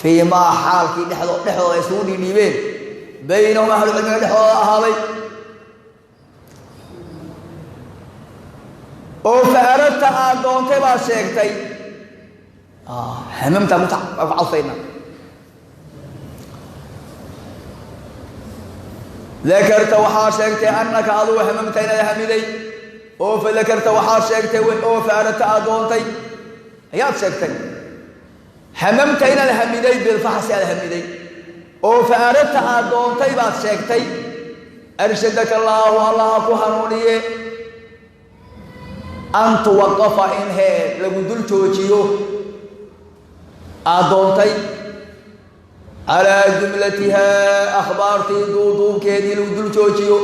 Fii maa xaalkii dhexdooda ay isugu dhidhiibeen, baynahum ahlucilmiga dhexdooda ahaaday, oo fa aradta aad doontay baad sheegtay. Hamamtaa ku cadfayna. Dakarta waxaa sheegtay annaka adugu hamamta inaad hamiday, oo fa dakarta waxaad sheegtay, oo fa aradta aad doontay ayaad sheegtay, hamamta inaad hamiday, bilfaxsi aad hamiday, oo fa aradta aad doontay baad sheegtay. Arshadaka allaahu, allaha ku hanuuniye, an tuwaqafa in hee lagu dul joojiyo aad doontay, calaa jumlatihaa akhbaartii duuduubkeedii lagu dul joojiyo,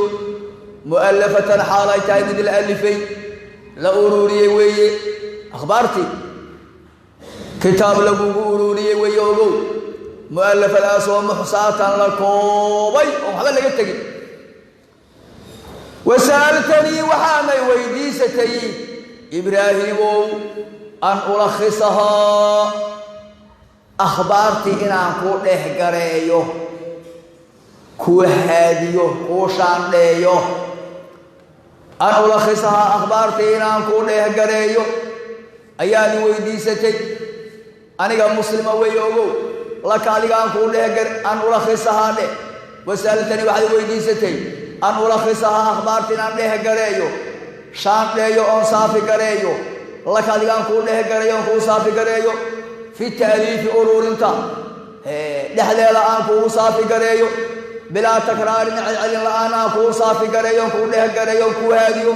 mu'allafatan xaal ay tahay mid la alifay, la ururiyey weeye. Akhbaartii kitaab lagugu ururiyey weeye. Ogow, mu'allafadaasoo muxsaatan la koobay oon waxba laga tegin. Wasa'altanii waxaanay weydiisatay, Ibraahiimow, an ulakhisahaa akhbaartii inaan ku dhex gareeyo, kuu haadiyo, kuu shaandheeyo. An ulakhisahaa akhbaartii inaan ku dhex gareeyo ayaad i weydiisatay, aniga muslima weeye. Ogow, laka adiga aan kuu dhehgar an ulakhisahaa dheh. Wasa'altanii waxaad i weydiisatay an ulakhisahaa akhbaartii inaan dhex gareeyo, shaandheeyo oon saafi gareeyo, laka adiga aan kuu dhex gareeyo oon kuu saafi gareeyo, fi ta'liifi ururinta dhexdeeda aan kuugu saafi gareeyo, bilaa takraarin celcelin la-aan aan kugu saafi gareeyo oon kuu dhex gareeyo oon kuu haadiyo,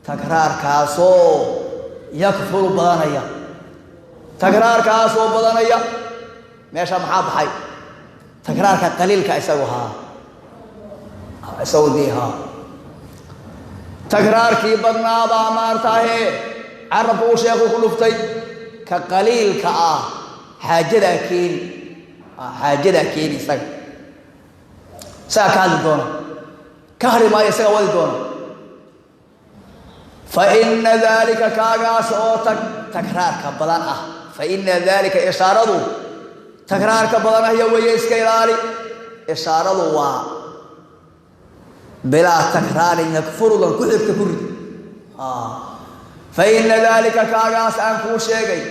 takraarkaasoo yakfuru badanaya, takraarkaasoo badanaya. Meesha maxaa baxay? Takraarka qaliilka isagu haa, isagu dii haa. Takraarkii badnaabaa maartaahe carabka uu sheekhu ku dhuftay. Ka qaliilka ah xaajadaa keeni, xaajadaa keeni. Isaga ka hadli doona, ka hadli maayo, isaga wadi doona. Fa ina daalika kaagaas oo takraarka badan ah, fa ina daalika ishaaradu takraarka badan ahya weeye, iska ilaali. Ishaaradu waa bilaa takraarin yakfurudan ku xigta ku rid. Fa ina daalika kaagaas aan kuu sheegay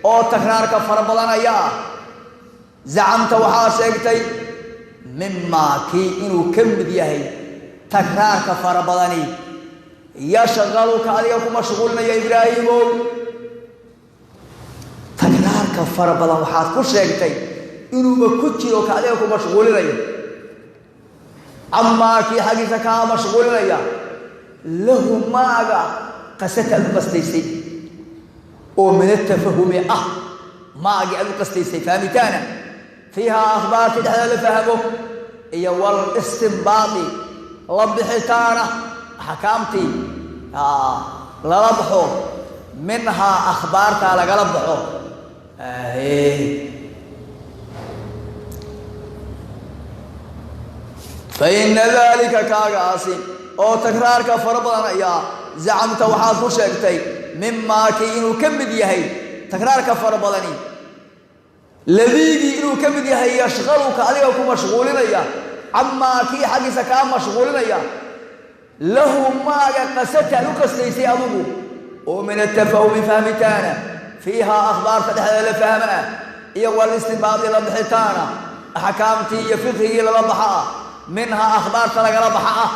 oo takraarka fara badanaya ah, zacamta waxaa sheegtay mimaa kii inuu ka mid yahay takraarka fara badani yashqaluka adiga ku mashquulinaya. Ibraahimow, takraarka fara badan waxaad ku sheegtay inuuba ku jiro ka adiga ku mashquulinayo, camaa kii xaggiisa kaa mashquulinaya, lahu maaga qasata aad u qastaysay oo min atafahumi ah, maagii aad u qastaysay fahmitaana, fiihaa akhbaartii dhexdeeda la fahmo, iyo wal istinbaadi la bixitaana axkaamtii lala baxo, minhaa akhbaartaa lagala baxo. Fa ina daalika kaagaasi oo takraarka fara badan ayaa zacamta waxaad ku sheegtay mimaa kii inuu ka mid yahay takraarka fara badani. Ladiigii inuu ka mid yahay yashqaluka adiga ku mashquulinaya, camaa kii xaggiisa kaa mashquulinaya, lahu maaga qasata aad u qastaysay adugu, oo min atafahumi fahmitaana, fiihaa akhbaarta dhexdeeda la fahma ah, iyo walistinbaadi la bixitaana, axkaamtii iyo fiqhigii lala baxa ah, minhaa akhbaarta lagala baxa ah.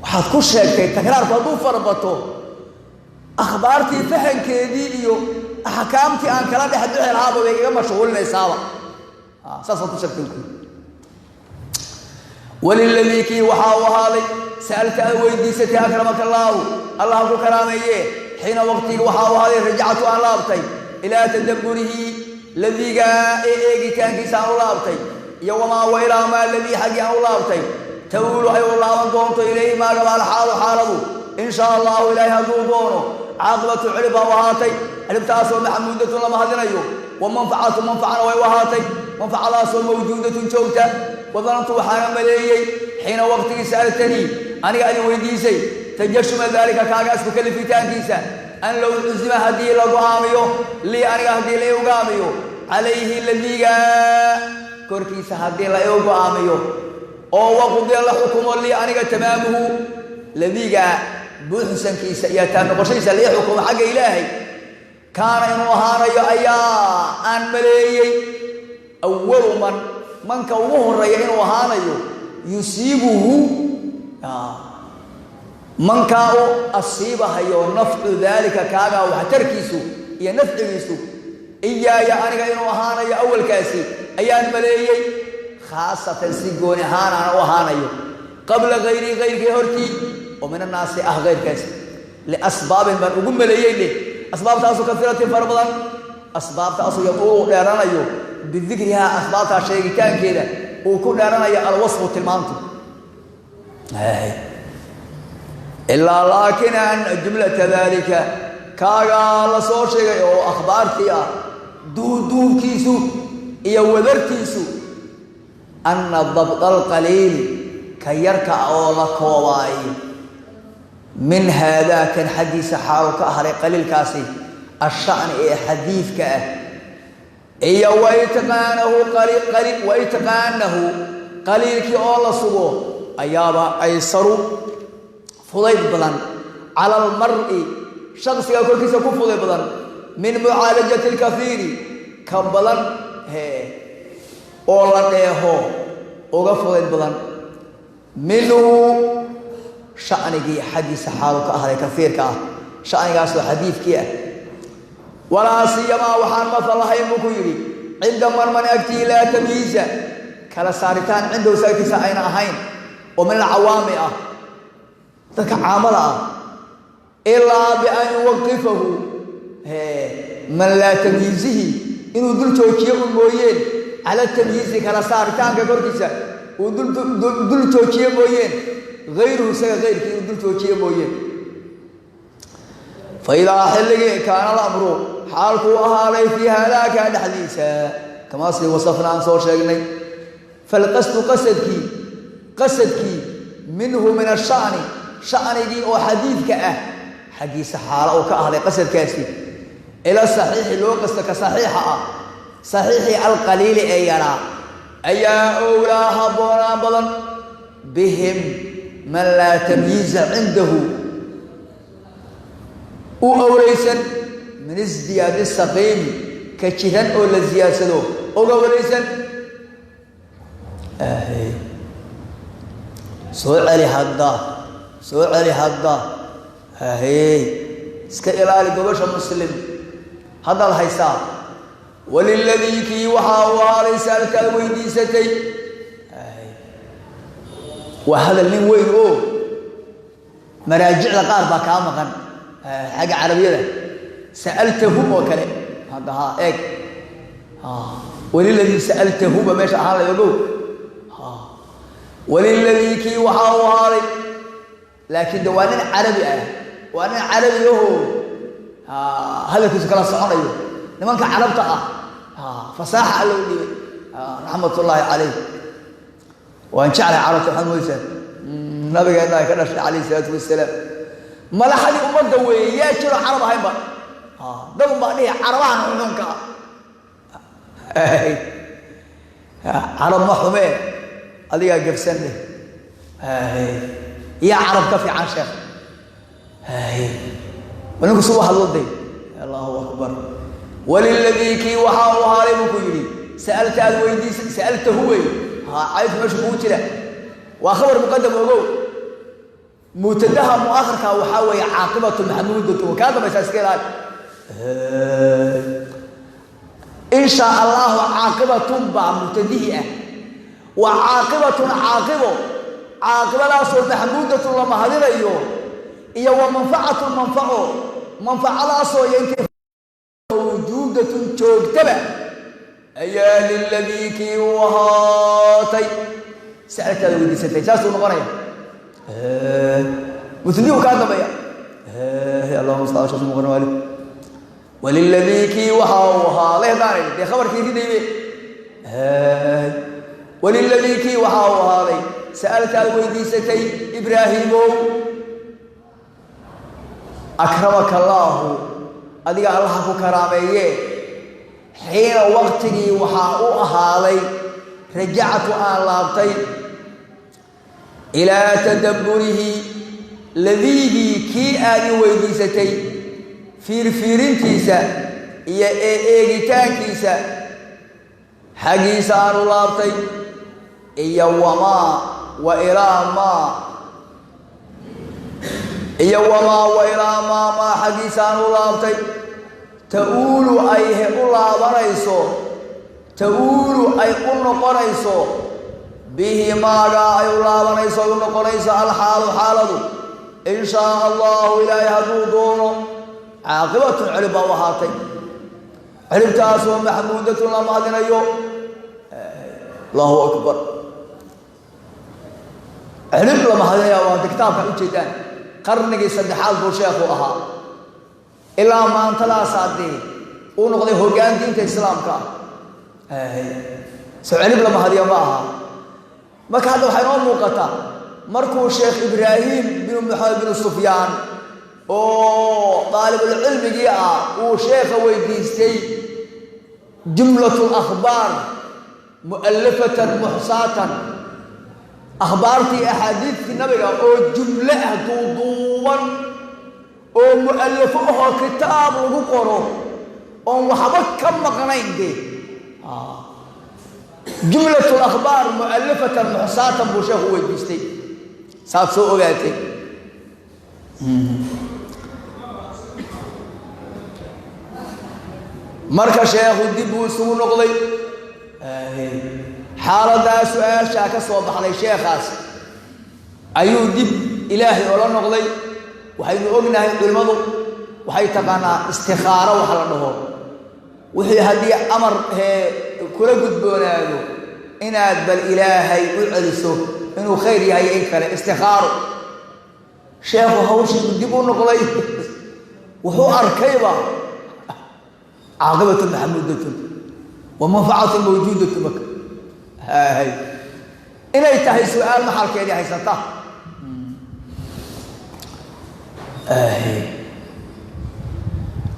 Waxaad ku sheegtay takraarku hadduu farabato akhbaartii fahankeedii iyo axkaamtii aan kala dhex bixi lahaaba bay iga mashquulinaysaaba, saasaad ku sheegtay. Waliladii kii waxaa u ahaaday sa'alta aad weydiisatay, akramaka allaahu, allah ku karaameeye, xiina waqtigii waxaa u ahaaday rajactu aan laabtay ilaa tadabburihi ladiigaa ee eegitaankiisa aan u laabtay, iyo wamaa wa ilaa maa ladii xaggii aan u laabtay tawulu ay u laaban doonto ilayhi maagaba alxaalu xaaladu in shaa allahu ilaahay hadduu doono, caaqibatu cilib baa u ahaatay, cilibtaasoo maxmuudatun lama hadinayo, wa manfacatu manfacana way u ahaatay, manfacadaasoo mawjuudatun joogta. Wadanantu waxaana maleeyey xiina waqtigii sa'altanii aniga adi weydiisay tajashuma daalika kaaga isku kalifitaankiisa, an low cusima haddii la go'aamiyo lii aniga haddii la igo'aamiyo calayhi ladiigaa korkiisa haddii la igu go'aamiyo oo waqdiya la xukumo lii aniga tamaamuhu ladiigaa buuxsankiisa iyo taam noqoshadiisa lii xukumo xagga ilaahay, kaana inuu ahaanayo ayaa aan maleeyey awalu man manka ugu horeeya inuu ahaanayo yusiibuhu mankaa u asiibahayo nafcu daalika kaagaa waxtarkiisu iyo nafcigiisu iyaaya aniga inuu ahaanayo awalkaasi ayaan maleeyey, khaasatan si gooni ahaan aana u ahaanayo qabla hayrii hayrkii hortii oo min annaasi ah hayrkaasi, liasbaabin baan ugu maleeyey dheh, asbaabtaasu kaiiratin fara badan, asbaabtaasu yaquulu dheeranayo bidikrihaa asbaabtaa sheegitaankeeda uu ku dheeranayo alwasfu tilmaantu. Ilaa laakin ana jumlata daalika kaagaa la soo sheegay oo akhbaartii ah duuduubkiisu iyo wadartiisu ana dabda alqaliili ka yarka oo la koobaay min haadaa kan xaggiisa xaalu ka ahray qaliilkaasi asha'ni ee xadiidka ah, iyo waitqaanahu qaliilkii oo la sugo ayaaba aysaru fudayd badan cala almar'i shaksiga korkiisa ku fudayd badan min mucaalajati alkahiiri ka badan oo la dheeho uga fudayd badan minhu sha'nigii xaggiisa xaalu ka ahday kaiirka ah, sha'nigaasoo xadiidkii ah. Walaa siyamaa waxaan mafal lahayn buu ku yidhi cinda man agtii laa tamyiiza kala saaritaan cindahu agtiisa ayna ahayn oo min alcawaami ah dadka caamada ah, ilaa bian yuwaqifahu man laa tamyiizihi inuu dul joojiyo un mooyeen cala tamyiizi kala saaritaanka korkiisa uu dul joojiyo mooyeen, hayruhu isaga hayrkii inuu dul joojiyo mooyeen. Fa idaa xilligii kaana alamru xaalkuu ahaaday fii haadaakaa dhexdiisa kamaa sii wasafna aan soo sheegnay, falqasdu qasadkii minhu min asha'ni sha'nigii oo xadiidka ah xaggiisa xaalo uu ka ahday qasadkaasi ila saxiixi loo qasta ka saxiixa ah, saxiixii alqaliili ee yaraa ayaa owlaa habboonaan badan bihim man laa tamyiiza cindahu u owleysan min isdiyaadi saqiimi ka jiran oo la siyaadsado oga walaysan. Soo celi hadda, soo celi hadda, hahey iska ilaali gobasha muslim haddaad haysaa. Waliladii kii waxaa uu ahaaday saalkaad weydiisatay, waa hadal nin weyn oo maraajicda qaar baa kaa maqan xagga carabiyada, sa'altahu oo kale hadda ha eeg, waliladii sa'altahuba meesha ahaan la ogow. Waliladii kii waxaa uu ahaaday, laakiin de waa nin carabi ah, waa nin carabi aho hadalkiisu kala soconayo nimanka carabta ah, fasaaxa alla u dhiibay raxmatullaahi calayh. Waan jeclahay carabta, waxaad moodaysaa nabigeena ay ka dhashay calayhi salaatu wasalaam, madaxdii ummadda weeye, yaa jiro carab ahaynba, dad unbaa dhihi carabahan xunxunka ah, Carab ma xumee, adigaa gabsan leh. Yaa carab ka fiican sheekh? Ninku suba hadlo day. Allahu akbar. Waliladii kii waxaa u ahaaday buu ku yidhi sa'alta aad weydiisay, sa'altahu wey, caydku meesha kugu jira waa khabar muqadam. Ogow, mubtadaha mu'akharka waxaa weeye caaqibatu maxmuudatu, kaa dambaysaa, iska ilaali. In shaa allahu caaqibatun baa mubtadihii ah, wa caaqibatun caaqibo, caaqibadaasoo maxmuudatun la mahadinayo, iyo wa manfacatun manfaco, manfacadaasoo iyo intii mawjuudatun joogtaba ayaa liladii kii u ahaatay sa'altaada weydiisatay. Saasuu noqonaya mubtadihu kaa dambeeya. Allahuma sal ala muqan wali. Waliladii kii waxa uu ahaaday haddaan idhi dee khabarkii ridaybe. Waliladii kii waxa uu ahaaday sa'altaad weydiisatay Ibraahiimow, akramaka allaahu, adiga Allaha ku karaameeye, xiina waqtigii waxaa u ahaaday rajactu aan laabtay ilaa tadabburihi ladiigii kii aad i weydiisatay fiirfiirintiisa iyo eegitaankiisa xaggiisa aan u laabtay, iyo wamaa wa ilaa maa, iyo wamaa wa ilaa maa maa xaggiisa aan u laabtay ta'uulu ay u laabanayso, ta'uulu ay u noqonayso bihi maagaa ay u laabanayso, ay u noqonayso alxaalu xaaladu, in shaa allahu ilaahay hadduu doono, caaqibatun cirib baa u ahaatay, ciribtaasoo maxmuudatun la mahadinayo. Allahu akbar. Cirib la mahadinaya waa kitaabka ujeedaan. Qarnigii saddexaad buu sheekhu ahaa, ilaa maantadaasaa dee uu noqday hoggaan diinta islaamka ah. So cirib la mahadiyo ma aha. Marka hadda waxay noo muuqataa markuu Sheekh Ibraahim binu Maxamed binu Sufyaan oo daalibulcilmigii ah uu sheekha weydiistay jumlatu lakhbaar mu'allafatan muxsaatan, akhbaartii axaadiidtii nabiga oo jumlo ah duuduuban oo mu'allafo ahoo kitaab lagu qoro oon waxba ka maqnayn dee, jumlat lakhbaar mu'allafatan muxsaatan buu sheekhu weydiistay. Saad soo ogaatay. Marka sheekhu dib buu isugu noqday xaaladaa su-aashaa ka soo baxday sheekhaas, ayuu dib Ilaahay ola noqday. Waxaynu ognahay culimmadu waxay taqaanaa istikhaaro waxa la dhaho, wixii haddii amar kula gudboonaado inaad bal Ilaahay u celiso inuu khayr yahay in kale, istikhaaro. Sheekhu hawshiibu dib u noqday, wuxuu arkayba caaqibatu maxmuudatun wa manfacatun mawjuudatu maka hay inay tahay su-aal maxalkeedii haysata.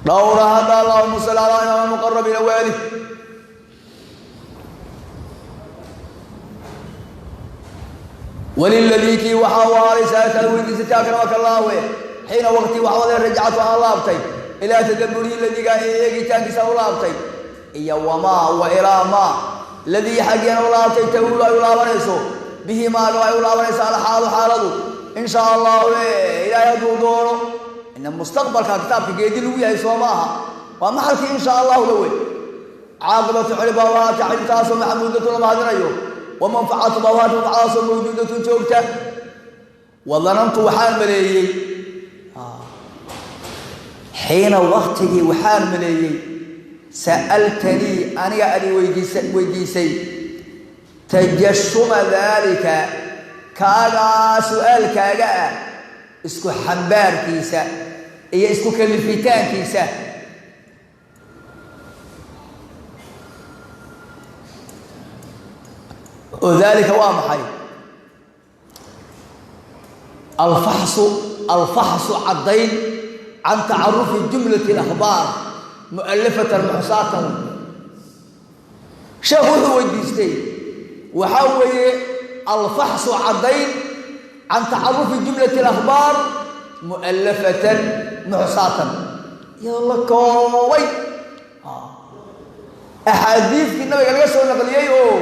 Dhowra hadda allahuma salli calaa imaam muqarabiina waali. Waliladii kii waxaa u ahaaday sa'altaad weydiisatay akramaka allaahu xiina waqti waxwadee rajacatu aan laabtay ilaa tadabburihi ladigaa ee eegitaankiisa u laabtay, iyo wamaa wa ilaa maa ladii xaggeena u laabtay ta'uulu ay u laabanayso bihi maaga ay u laabanayso alxaalu xaaladu, in shaa allahu ilaahay hadduu doono. Ina mustaqbalka kitaabka geedi lagu yahay soo ma aha, waa maxalkii in shaa allahu la wey. Caaqibatu cirib baa u ahaatay, ciribtaasoo maxmuudatun la mahadinayo, wa manfacatu baa u ahaatay, manfacadaasoo mawjuudatun joogta. Wadanantu waxaan maleeyey xiina waqtigii waxaan maleeyey sa'altanii aniga adi weydiisay tajashuma daalika kaagaa su-aalkaaga ah isku xambaarkiisa iyo isku kalifitaankiisa. Oo daalika waa maxay? Alfaxsu, alfaxsu caddayn, can tacarufi jumlati alakhbaar mu'allafatan muxsaatan. Sheekhu wuxuu weydiistay waxaa weeye alfaxsu caddayn can tacarufi jumlati alakhbaar mu'allafatan muxsaatan, iyadoo la koobay axaadiidkii nabiga laga soo naqliyey oo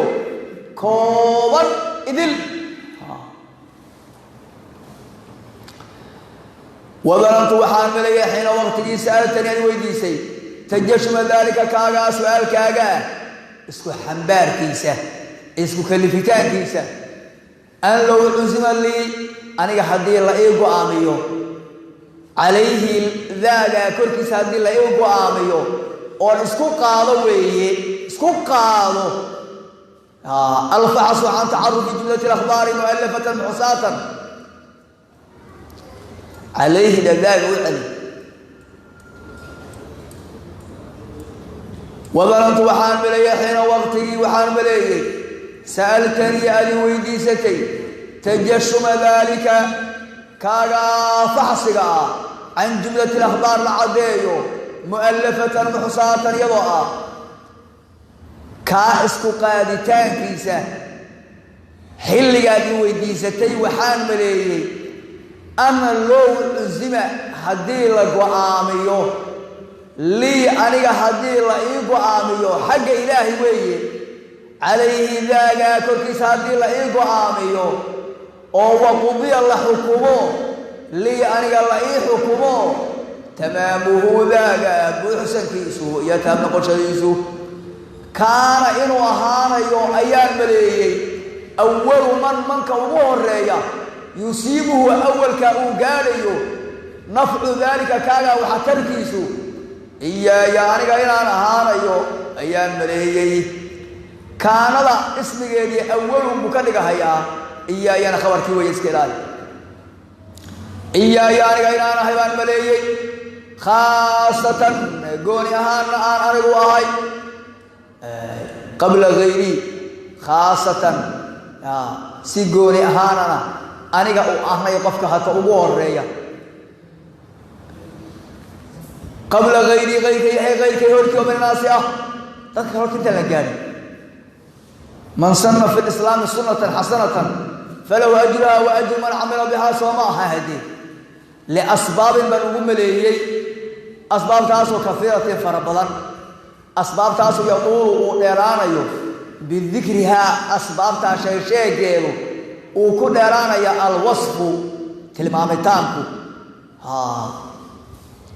kooban idil. Wadanantu waxaan maleeyay xiina waqtigii sa'altani aad weydiisay tajashuma daalika kaagaa su-aalkaaga ah isku xambaarkiisa, isku kalifitaankiisa, an low cusima lii aniga haddii la ii go-aamiyo, calayhi daagaa korkiisa haddii la ii go-aamiyo oon isku qaado weeye, isku qaado alfaxsu can tacarufi jumlati alakhbaari mu'allafatan muxsaatan calayhi dhadaaga u celi. Wadanantu waxaan maleeyey xiina waqtigii waxaan maleeyey sa'altanii aad i weydiisatay tajashuma daalika kaagaa faxsiga ah can jumlati alakhbaar la caddeeyo mu'allafatan muxsaatan iyadoo ah kaa isku qaaditaankiisa xilligaad i weydiisatay waxaan maleeyey ana low cusima haddii la go-aamiyo lii aniga haddii la ii go-aamiyo xagga ilaahay weeye calayhi daagaa korkiisa haddii la ii go-aamiyo oo waqudiya la xukumo lii aniga la ii xukumo tamaamuhu daagaa buuxsankiisu iyo taam noqoshadiisu kaana inuu ahaanayo ayaan maleeyey awalu man manka ugu horeeya yusiibuhu awalka uu gaadhayo nafcu daalika kaagaa waxtarkiisu iyaaya aniga inaan ahaanayo ayaan maleeyey. Kaanada ismigeedii awalun buu ka dhigahayaa, iyaayana khabarkii weeye, iska ilaali. Iyaaya aniga inaan ahay baan maleeyey, khaasatan gooni ahaanna aan anigu ahay qabla hayrii, khaasatan si gooni ahaanana aniga u ahnay qofka hata ugu horeeya qabla hayrii ayrkay ay ayrkay hortii oo min annaasi ah dadka horta intaan la gaadhin. Man sana fi lislaami sunatan xasanatan falahu ajruha wa ajru man camila bihaa, sooma aha hadee liasbaabin baan ugu maleeyey, asbaabtaasoo kaiiratin fara badan, asbaabtaasoo yaquulu uu dheeraanayo bidikrihaa asbaabtaa sheegsheegeedu uu ku dheeraanaya alwasfu tilmaamitaanku,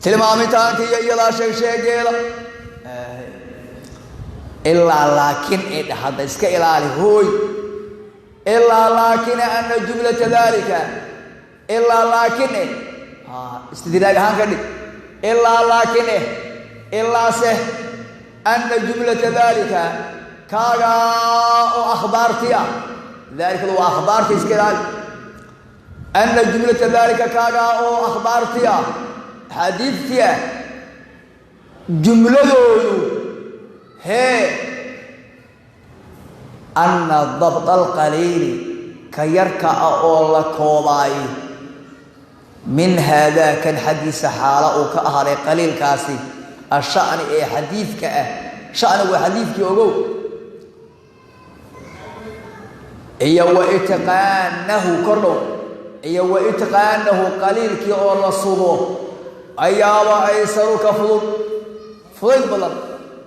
tilmaamitaanka iyo iyadaa sheegsheegeeda. Ilaa laakiin idha hadda iska ilaali hooy, ilaa laakina ana jumlata daalika, ilaa laakin eh istidraag ahaan ka dhig, ilaa laakin eh ilaase ana jumlata daalika kaagaa oo akhbaarti ah, daalikadu waa akhbaarti, iska ilaali. Ana jumlata daalika kaagaa oo akhbaarti ah axaadiidtii ah jumladoodu hee ana dabda alqaliili ka yarka ah oo la koobaayo min haadaa kan xaggiisa xaala uu ka ahaaday qaliilkaasi asha'ni ee xadiidka ah, shanigu waa xadiidkii ogow, iyo wa itqaanahu kordhow, iyo wa itqaanahu qaliilkii oo la sugo ayaaba aysaru ka fudud, fudayd badan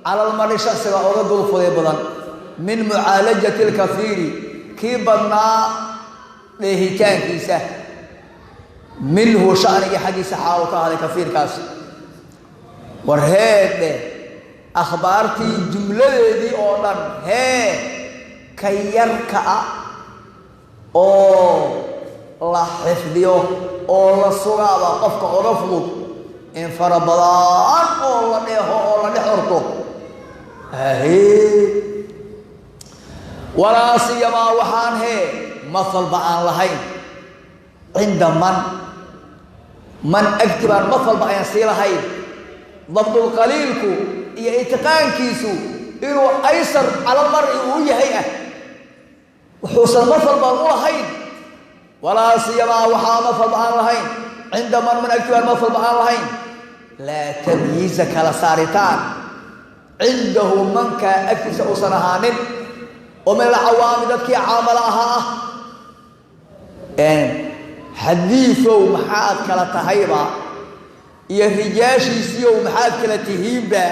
calalmari shaksiga oga dul fuday badan min mucaalajati alkafiiri kii badnaa dheehitaankiisa minhu shanigii xaggiisa xaalu ka ahaaday kafiirkaas. War heedhe akhbaartii jumladeedii oo dhan hee ka yarka ah oo la xifdiyo oo la sugaaba qofka oga fudud in fara badan oo la dheeho oo la dhex orto. Walaa siyamaa waxaan hee mafalba aan lahayn cinda man man agti baan mafalba ayaan sii lahayn dabdulqaliilku iyo itiqaankiisu inuu aysar calalmar'i uu yahay ah wuxuusan mafal baan u lahayn. Walaa siyamaa waxaa mafalba aan lahayn cinda man man agti baan mafalba aan lahayn laa tamyiiza kala saaritaan Cindahu mankaa agtiisa uusan ahaanin oo min alcawaami dadkii caamala ahaa ah. Xadiifow maxaad kala tahayba iyo rijaashiisiiow maxaad kala tihiinba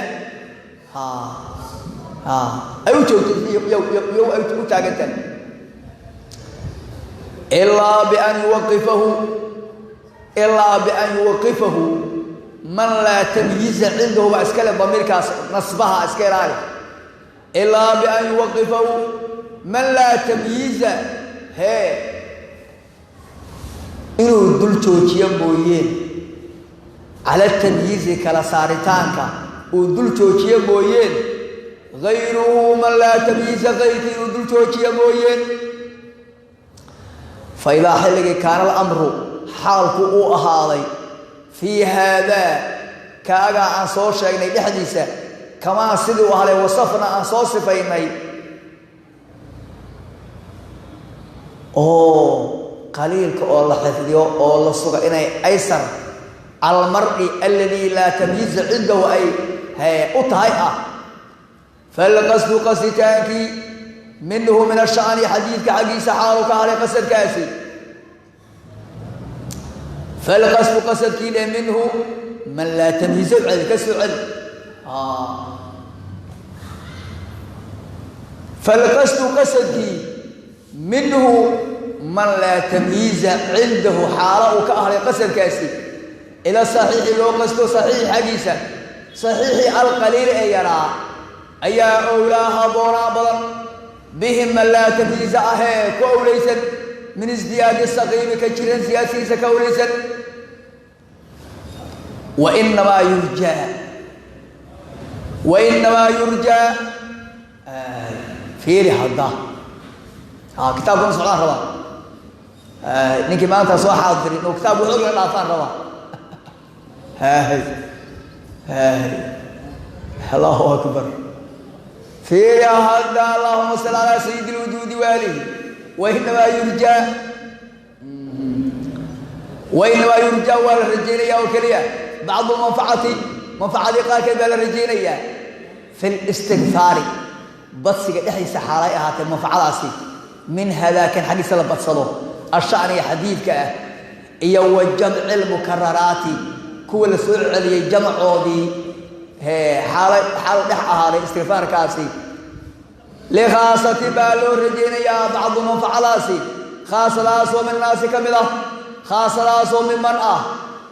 ay u joogto iyow ay u taagantahay. Ilaa bian yuwaqifahu, ilaa bian yuwaqifahu man laa tamyiiza cindahu baa iskale damiirkaas nasbaha iska ilaali. Ilaa bian yuwaqifahu man laa tamyiiza hee inuu dul joojiyo mooyeen, cala tamyiizi kala saaritaanka uu dul joojiyo mooyeen, gayruhu man laa tamyiiza kayrkii inuu dul joojiyo mooyeen. Fa idaa xilligii kaana alamru xaalku uu ahaaday fii haadaa kaagaa aan soo sheegnay dhexdiisa kamaa sidii u ahaday wasafna aan soo sifaynay oo qaliilka oo la xifdiyo oo la suga inay aysar cala almar'i aladii laa tamyiiza cindahu ay u tahay ah. Falqasdu qasditaankii minhu min asha'ni xadiidka xaggiisa xaalu ka haray qasadkaasi. Falqasdu qasadkii le minhu man laa tamyiiza celi ka soo celi. Falqasdu qasadkii minhu man laa tamyiiza cindahu xaalo uu ka ahray qasadkaasi ila saxiixi loo qasto saxiixi xaggiisa saxiixii alqaliili ee yaraa ayaa owlaa haboonaa badan bihi man laa tamyiiza ahee ku owlaysan min isdiyaadi saqiimi ka jiran siyaadsigiisa ka owlaysan. Wainamaa yurjaa, wainamaa yurjaa fiiri hadda kitaabkuna socdaan rabaa ninkii maanta soo xaadirin oo kitaabku xoog la dhaafaan rabaa. Hay hay, allahu akbar. Fiiri hadda, allahuma salli calaa sayidi lwujuudi waalihi. Wainamaa yurjaa, wainamaa yurjaa waa la rajaynayaa oo keliya bacdu manfacati manfacadii qaarkeed baa la rajaynayaa fi listigfaari badsiga dhexdiisa xaalay ahaatee manfacadaasi min hadaakan xaggiisa la badsado ashaniga xadiidka ah iyo wa jamci lmukararaati kuwa la soo celiyey jamcoodii xaala xaal dhex ahaaday istigfaarkaasi. Likhaasati baa loo rajaynayaa bacdu manfacadaasi khaasadaasoo min naasi ka mid ah, khaasadaasoo miman ah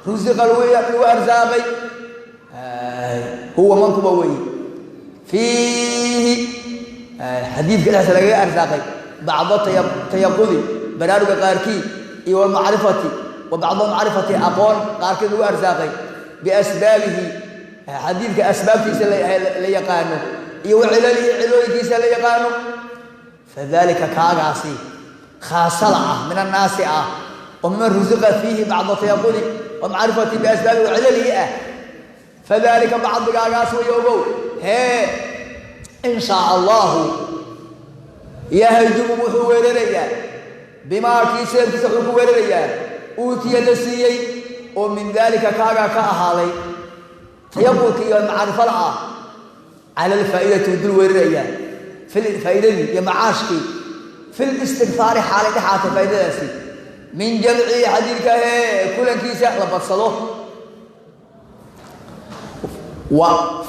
rusiqa lagu arsaaqay huwa mankuba weeye fiihi xadiidka dhexdiisa lagaga arsaaqay bacdo tayaqudi baraaruga qaarkii iyo wamacrifati wa bacdo macrifati aqoon qaarkeed lagu arsaaqay biasbaabihi xadiidka asbaabtiisa la yaqaano iyo wa cilalihi cilooyinkiisa la yaqaano. Fadalika kaagaasi khaasada ah min annaasi ah oo miman rusiqa fiihi bacda tayaqudi wa macrifati biasbaabihi wa cilalihi ah, fadalika bacdigaagaas way ogow hee in shaa allahu yahjumu wuxuu weerarayaa bimaa kii seebkiisa wuxuu ku weerarayaa uutiya la siiyey oo min daalika kaagaa ka ahaaday tayaqudka iyo macrifada ah cala alfaa'idati uu dul weerarayaa faa'iidadii iyo macaashkii fi listigfaari xaalay dhexaatay faa'idadaasi min jamcihi xadiidka hee kulankiisa la badsado.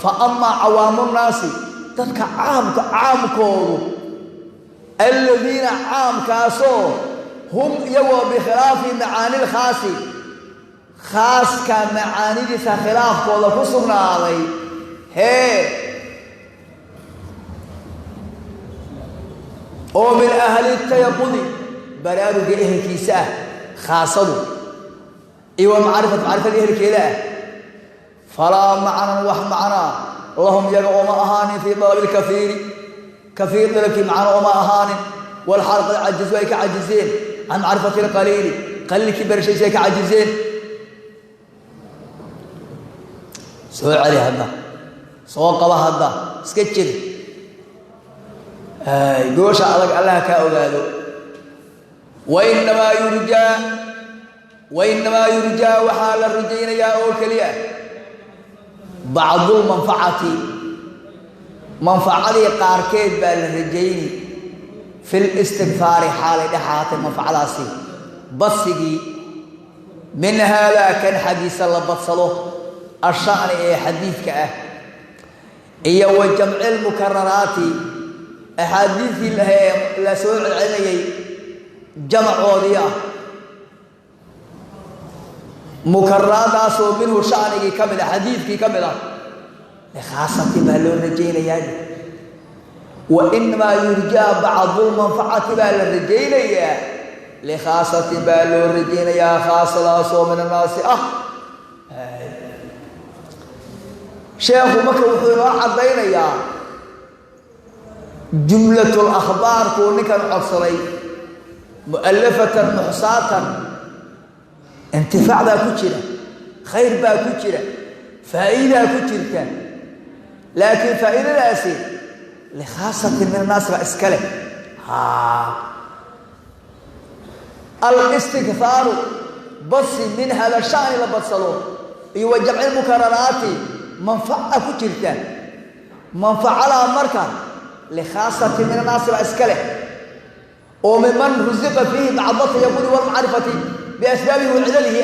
Fa amaa cawaamu nnaasi dadka caamka caamkoodu aladiina caamkaasoo hum iyagoo bikhilaafi macaani lkhaasi khaaska macaanidiisa khilaafkooda ku sugnaaday hee oo min ahli tayaqudi baraaruga ehelkiisa ah khaasadu iyo wa macrifat macrifada ehelkeeda ah falaa macnan wax macnaa lahum iyaga ooma ahaanin fii dalabi lkafiiri kafiir dalabkii macno ooma ahaanin walxaal qad cajizu ay ka cajizeen can macrifati lqaliili qaliilkii barashadiisa ay ka cajizeen. Soo celi hadda, soo qaba hadda, iska jir goosha adag allaha kaa ogaado. Wainamaa yurjaa, wainamaa yurjaa waxaa la rajaynayaa oo keliya bacdulmanfacati Manfacadii qaarkeed baa la rajayni fi listigfaari xaalay dhexaatay manfacadaasi badsigii min haadaa kan xaggiisa la badsado asha'ni ee xadiidka ah iyo wa jamci lmukararaati axaadiistii la soo celcelinayay jamacoodii ah mukararaadaasoo minhu shanigii ka mid ah xadiidkii ka mid ah likhaasatin baa loo rajaynayaa. Wa inamaa yurjaa bacdulmanfacati baa la rajaynayaa likhaasatin baa loo rajaynayaa khaasadaasoo min annaasi ah. Sheekhu marka wuxuu inoo caddaynayaa jumlatul akhbaarkuu ninkan codsaday mu'allafatan muxsaatan intifaac baa ku jira, khayr baa ku jira, faa'iidaa ku jirta, laakiin faa'iidadaasi likhaasatin min annaasi baa iska leh. Alistikfaaru badsi min hada shani la badsado iyo wa jamci lmukararaati manfaca ku jirta, manfacadaa marka likhaasati min annaasi baa iska leh oo miman rusiqa fiihi bacda tayaqudi walmacrifati biasbaabihi wa cilalihi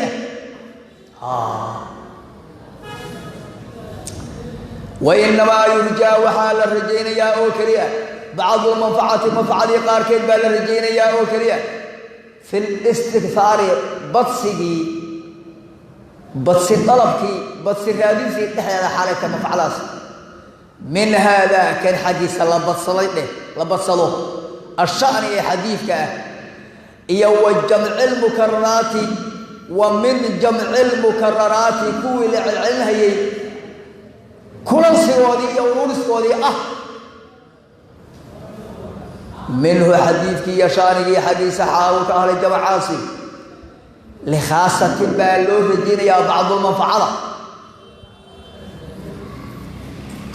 ah. Wainamaa yurjaa waxaa la rajaynayaa oo keliya bacdu lmanfacati manfacadii qaarkeed baa la rajaynayaa oo keliya fi listikfaari badsigii badsi dalabkii badsi raadintii dhexdeeda xaalayta manfacadaas min haadaa kan xaggiisa la badsaday dheh la badsado asha'ni ee xadiidka ah iyo wa jamci lmukararaati wa min jamci lmukararaati kuwii la celcelinhayay kulansigoodii iyo uruuriskoodii ah minhu xadiidkii iyo shaanigii xaggiisa xaaluu ka ahlay jamacaasi likhaasatin baa loo rajaynayaa bacdulmanfacada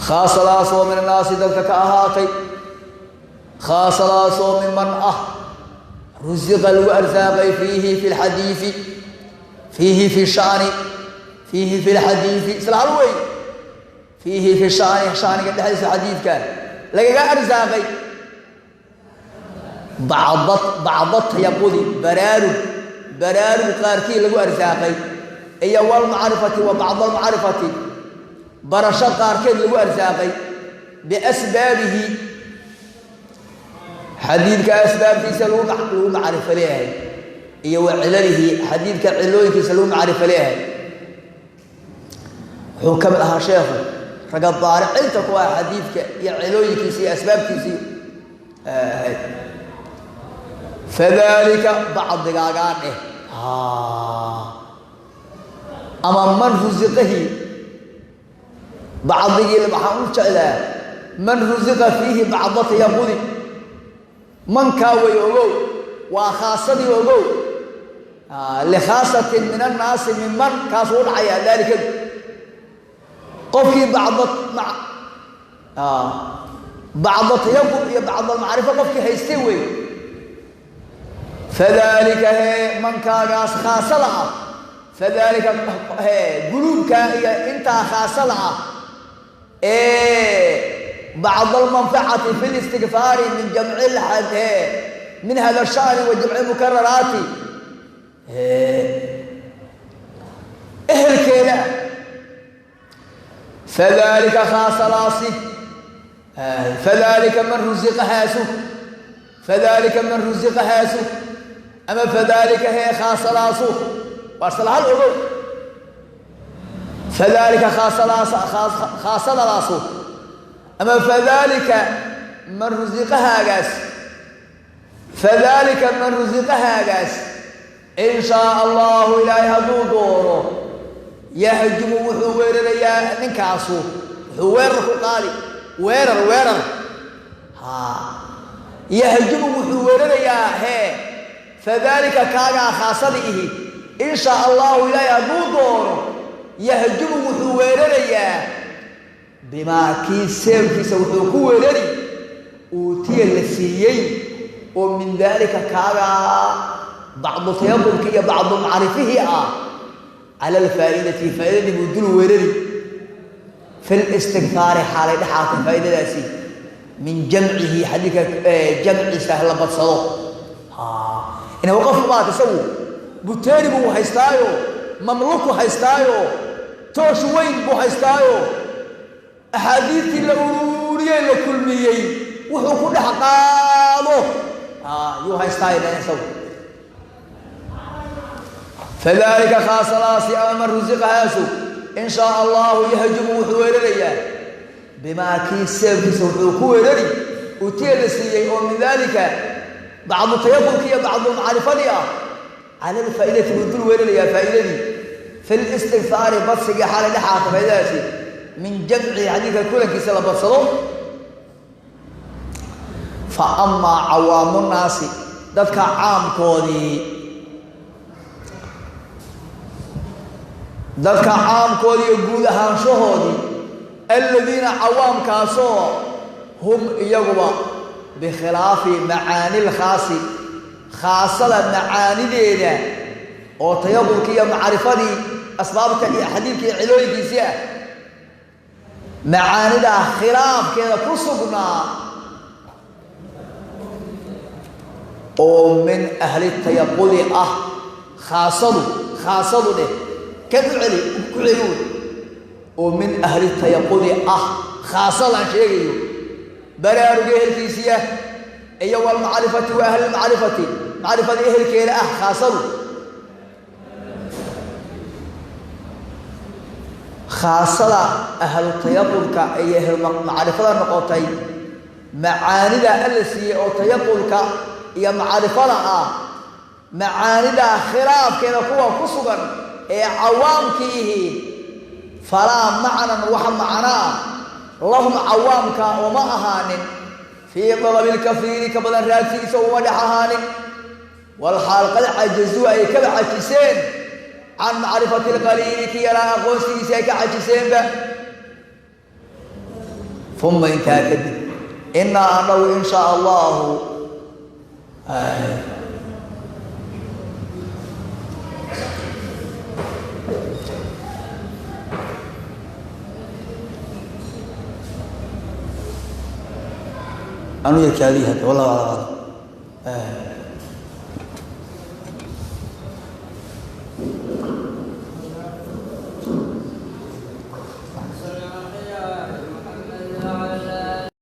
khaasadaasoo min annaasi dadka ka ahaatay, khaasadaasoo miman ah rusiqa lagu arsaaqay fiihi fi lxadiidi fiihi fi shani fiihi fi lxadiidi isla hal wey fiihi fi shani shaniga dhexdiisa xadiidka lagaga arsaaqay bacda tayaqudi baraarug baraarug qaarkii lagu arsaaqay iyo walmacrifati wa bacda almacrifati barasho qaarkeed lagu arsaaqay biasbaabihi xadiidka asbaabtiisa lagu macrifo leeyahay iyo wa cilalihi xadiidka cilooyinkiisa lagu macrifo leeyahay. Wuxuu ka mid ahaa sheekhu ragga baaricinta ku ah xadiidka iyo cilooyinkiisa iyo asbaabtiisii. Fadalika bacdigaagaa dheh ama man rusiqahi bacdigii waxaan u jeclaa man rusiqa fiihi bacda tayaqudi mankaa way ogow waa khaasadii ogow likhaasatin min annaasi minman kaasuu dhacayaa daalikadu qofkii bacda tayaqud iyo bacdalmacrifo qofkii haystay wey. Fadalika hee mankaagaas khaasada ah fadalika hee guluubkaa iyo intaa khaasada ah ee bacd almanfacati fi listigfaari min jamci min hada shani wa jamci mukararaati ehelkeeda. Fadalika khaasadaasi fadalika man rusiqahaasu fadalika man rusiqahaasu ama fadalika hee khaasadaasu waa isla hal ogow. Fadalika khaasadadaasu ama fadalika man rusiqahaagaas fadalika man rusiqahaagaas in shaa allahu ilaahay hadduu doono yahjumu wuxuu weerarayaa ninkaasu wuxuu weerar ku qaadi weerar weerar yahjumu wuxuu weerarayaa hee fadalika kaagaa khaasada ihi in shaa allahu ilaahay hadduu doono yahjumu wuxuu weerarayaa bimaa kii seebkiisa wuxuu ku weerari uutiya la siiyey oo min daalika kaagaa bacdu tayaqudki iyo bacdu macrifihii ah cala alfaa'idati faa'idadii buu dul weerari. Fi listighaari xaalay dhexaatay faa'iidadaasi min jamcihi xadiidka jamciisa la badsado. Ina qofku maarata isagu buteeri buu haystaayo, mamluku haystaayo, toosh weyn buu haystaayo, axaadiidtii la uruuriyey la kulmiyey wuxuu ku dhex qaado yuu haystaayo dhan isagu. Fadalika khaasadaasi ama man rusiqahaasu in shaa allahu yahjumu wuxuu weerarayaa bimaa kii sababkiisa wuxuu ku weerari utiya la siiyey oo min dalika bacdu tayaqulki iyo bacdu macrifadii ah cala alfaa'idati buu dul weerarayaa faa'iidadii fi listigfaari badsigii xaalay dhexaata faaidadaasi min jamcihi xadiidka kulankiisa la badsado. Fa amaa cawaamunnaasi dadka caamkoodii, dadka caamkoodii iyo guud ahaanshahoodii, aladiina cawaamkaasoo hum iyaguba bikhilaafi macaani lkhaasi khaasada macaanideeda oo tayaqulkii iyo macrifadii asbaabta iyo xadiidka iyo cilooyinkiisii ah macaanidaa khilaafkeeda ku sugnaa oo min ahli tayaqudi ah khaasadu khaasadu dheh kan u celi ku celi wey oo min ahli tayaqudi ah khaasadaan sheegayo baraaruga ehelkiisiiah iyo walmacrifati wa ahlilmacrifati macrifada ehelkeeda ah khaasadu khaasada ahlu tayaqudka iyo ahlmacrifada noqotay macaanidaa alla siiyey oo tayaqudka iyo macrifada ah macaanidaa khilaafkeeda kuwa ku sugan ee cawaamkiihi falaa macnan wax macnaa lahum cawaamka uma ahaanin fii dalabi lkafiiri ka badan raadsigiisa uma dhex ahaanin walxaal qad cajazuu ay kaba cajiseen can macrifati lqaliili ki yaraa aqoonsigiisa ay ka cajiseenba. Uma intaa kadib inaa anagu in shaa allahu anu yarkaadiy hadda wallahu aclam.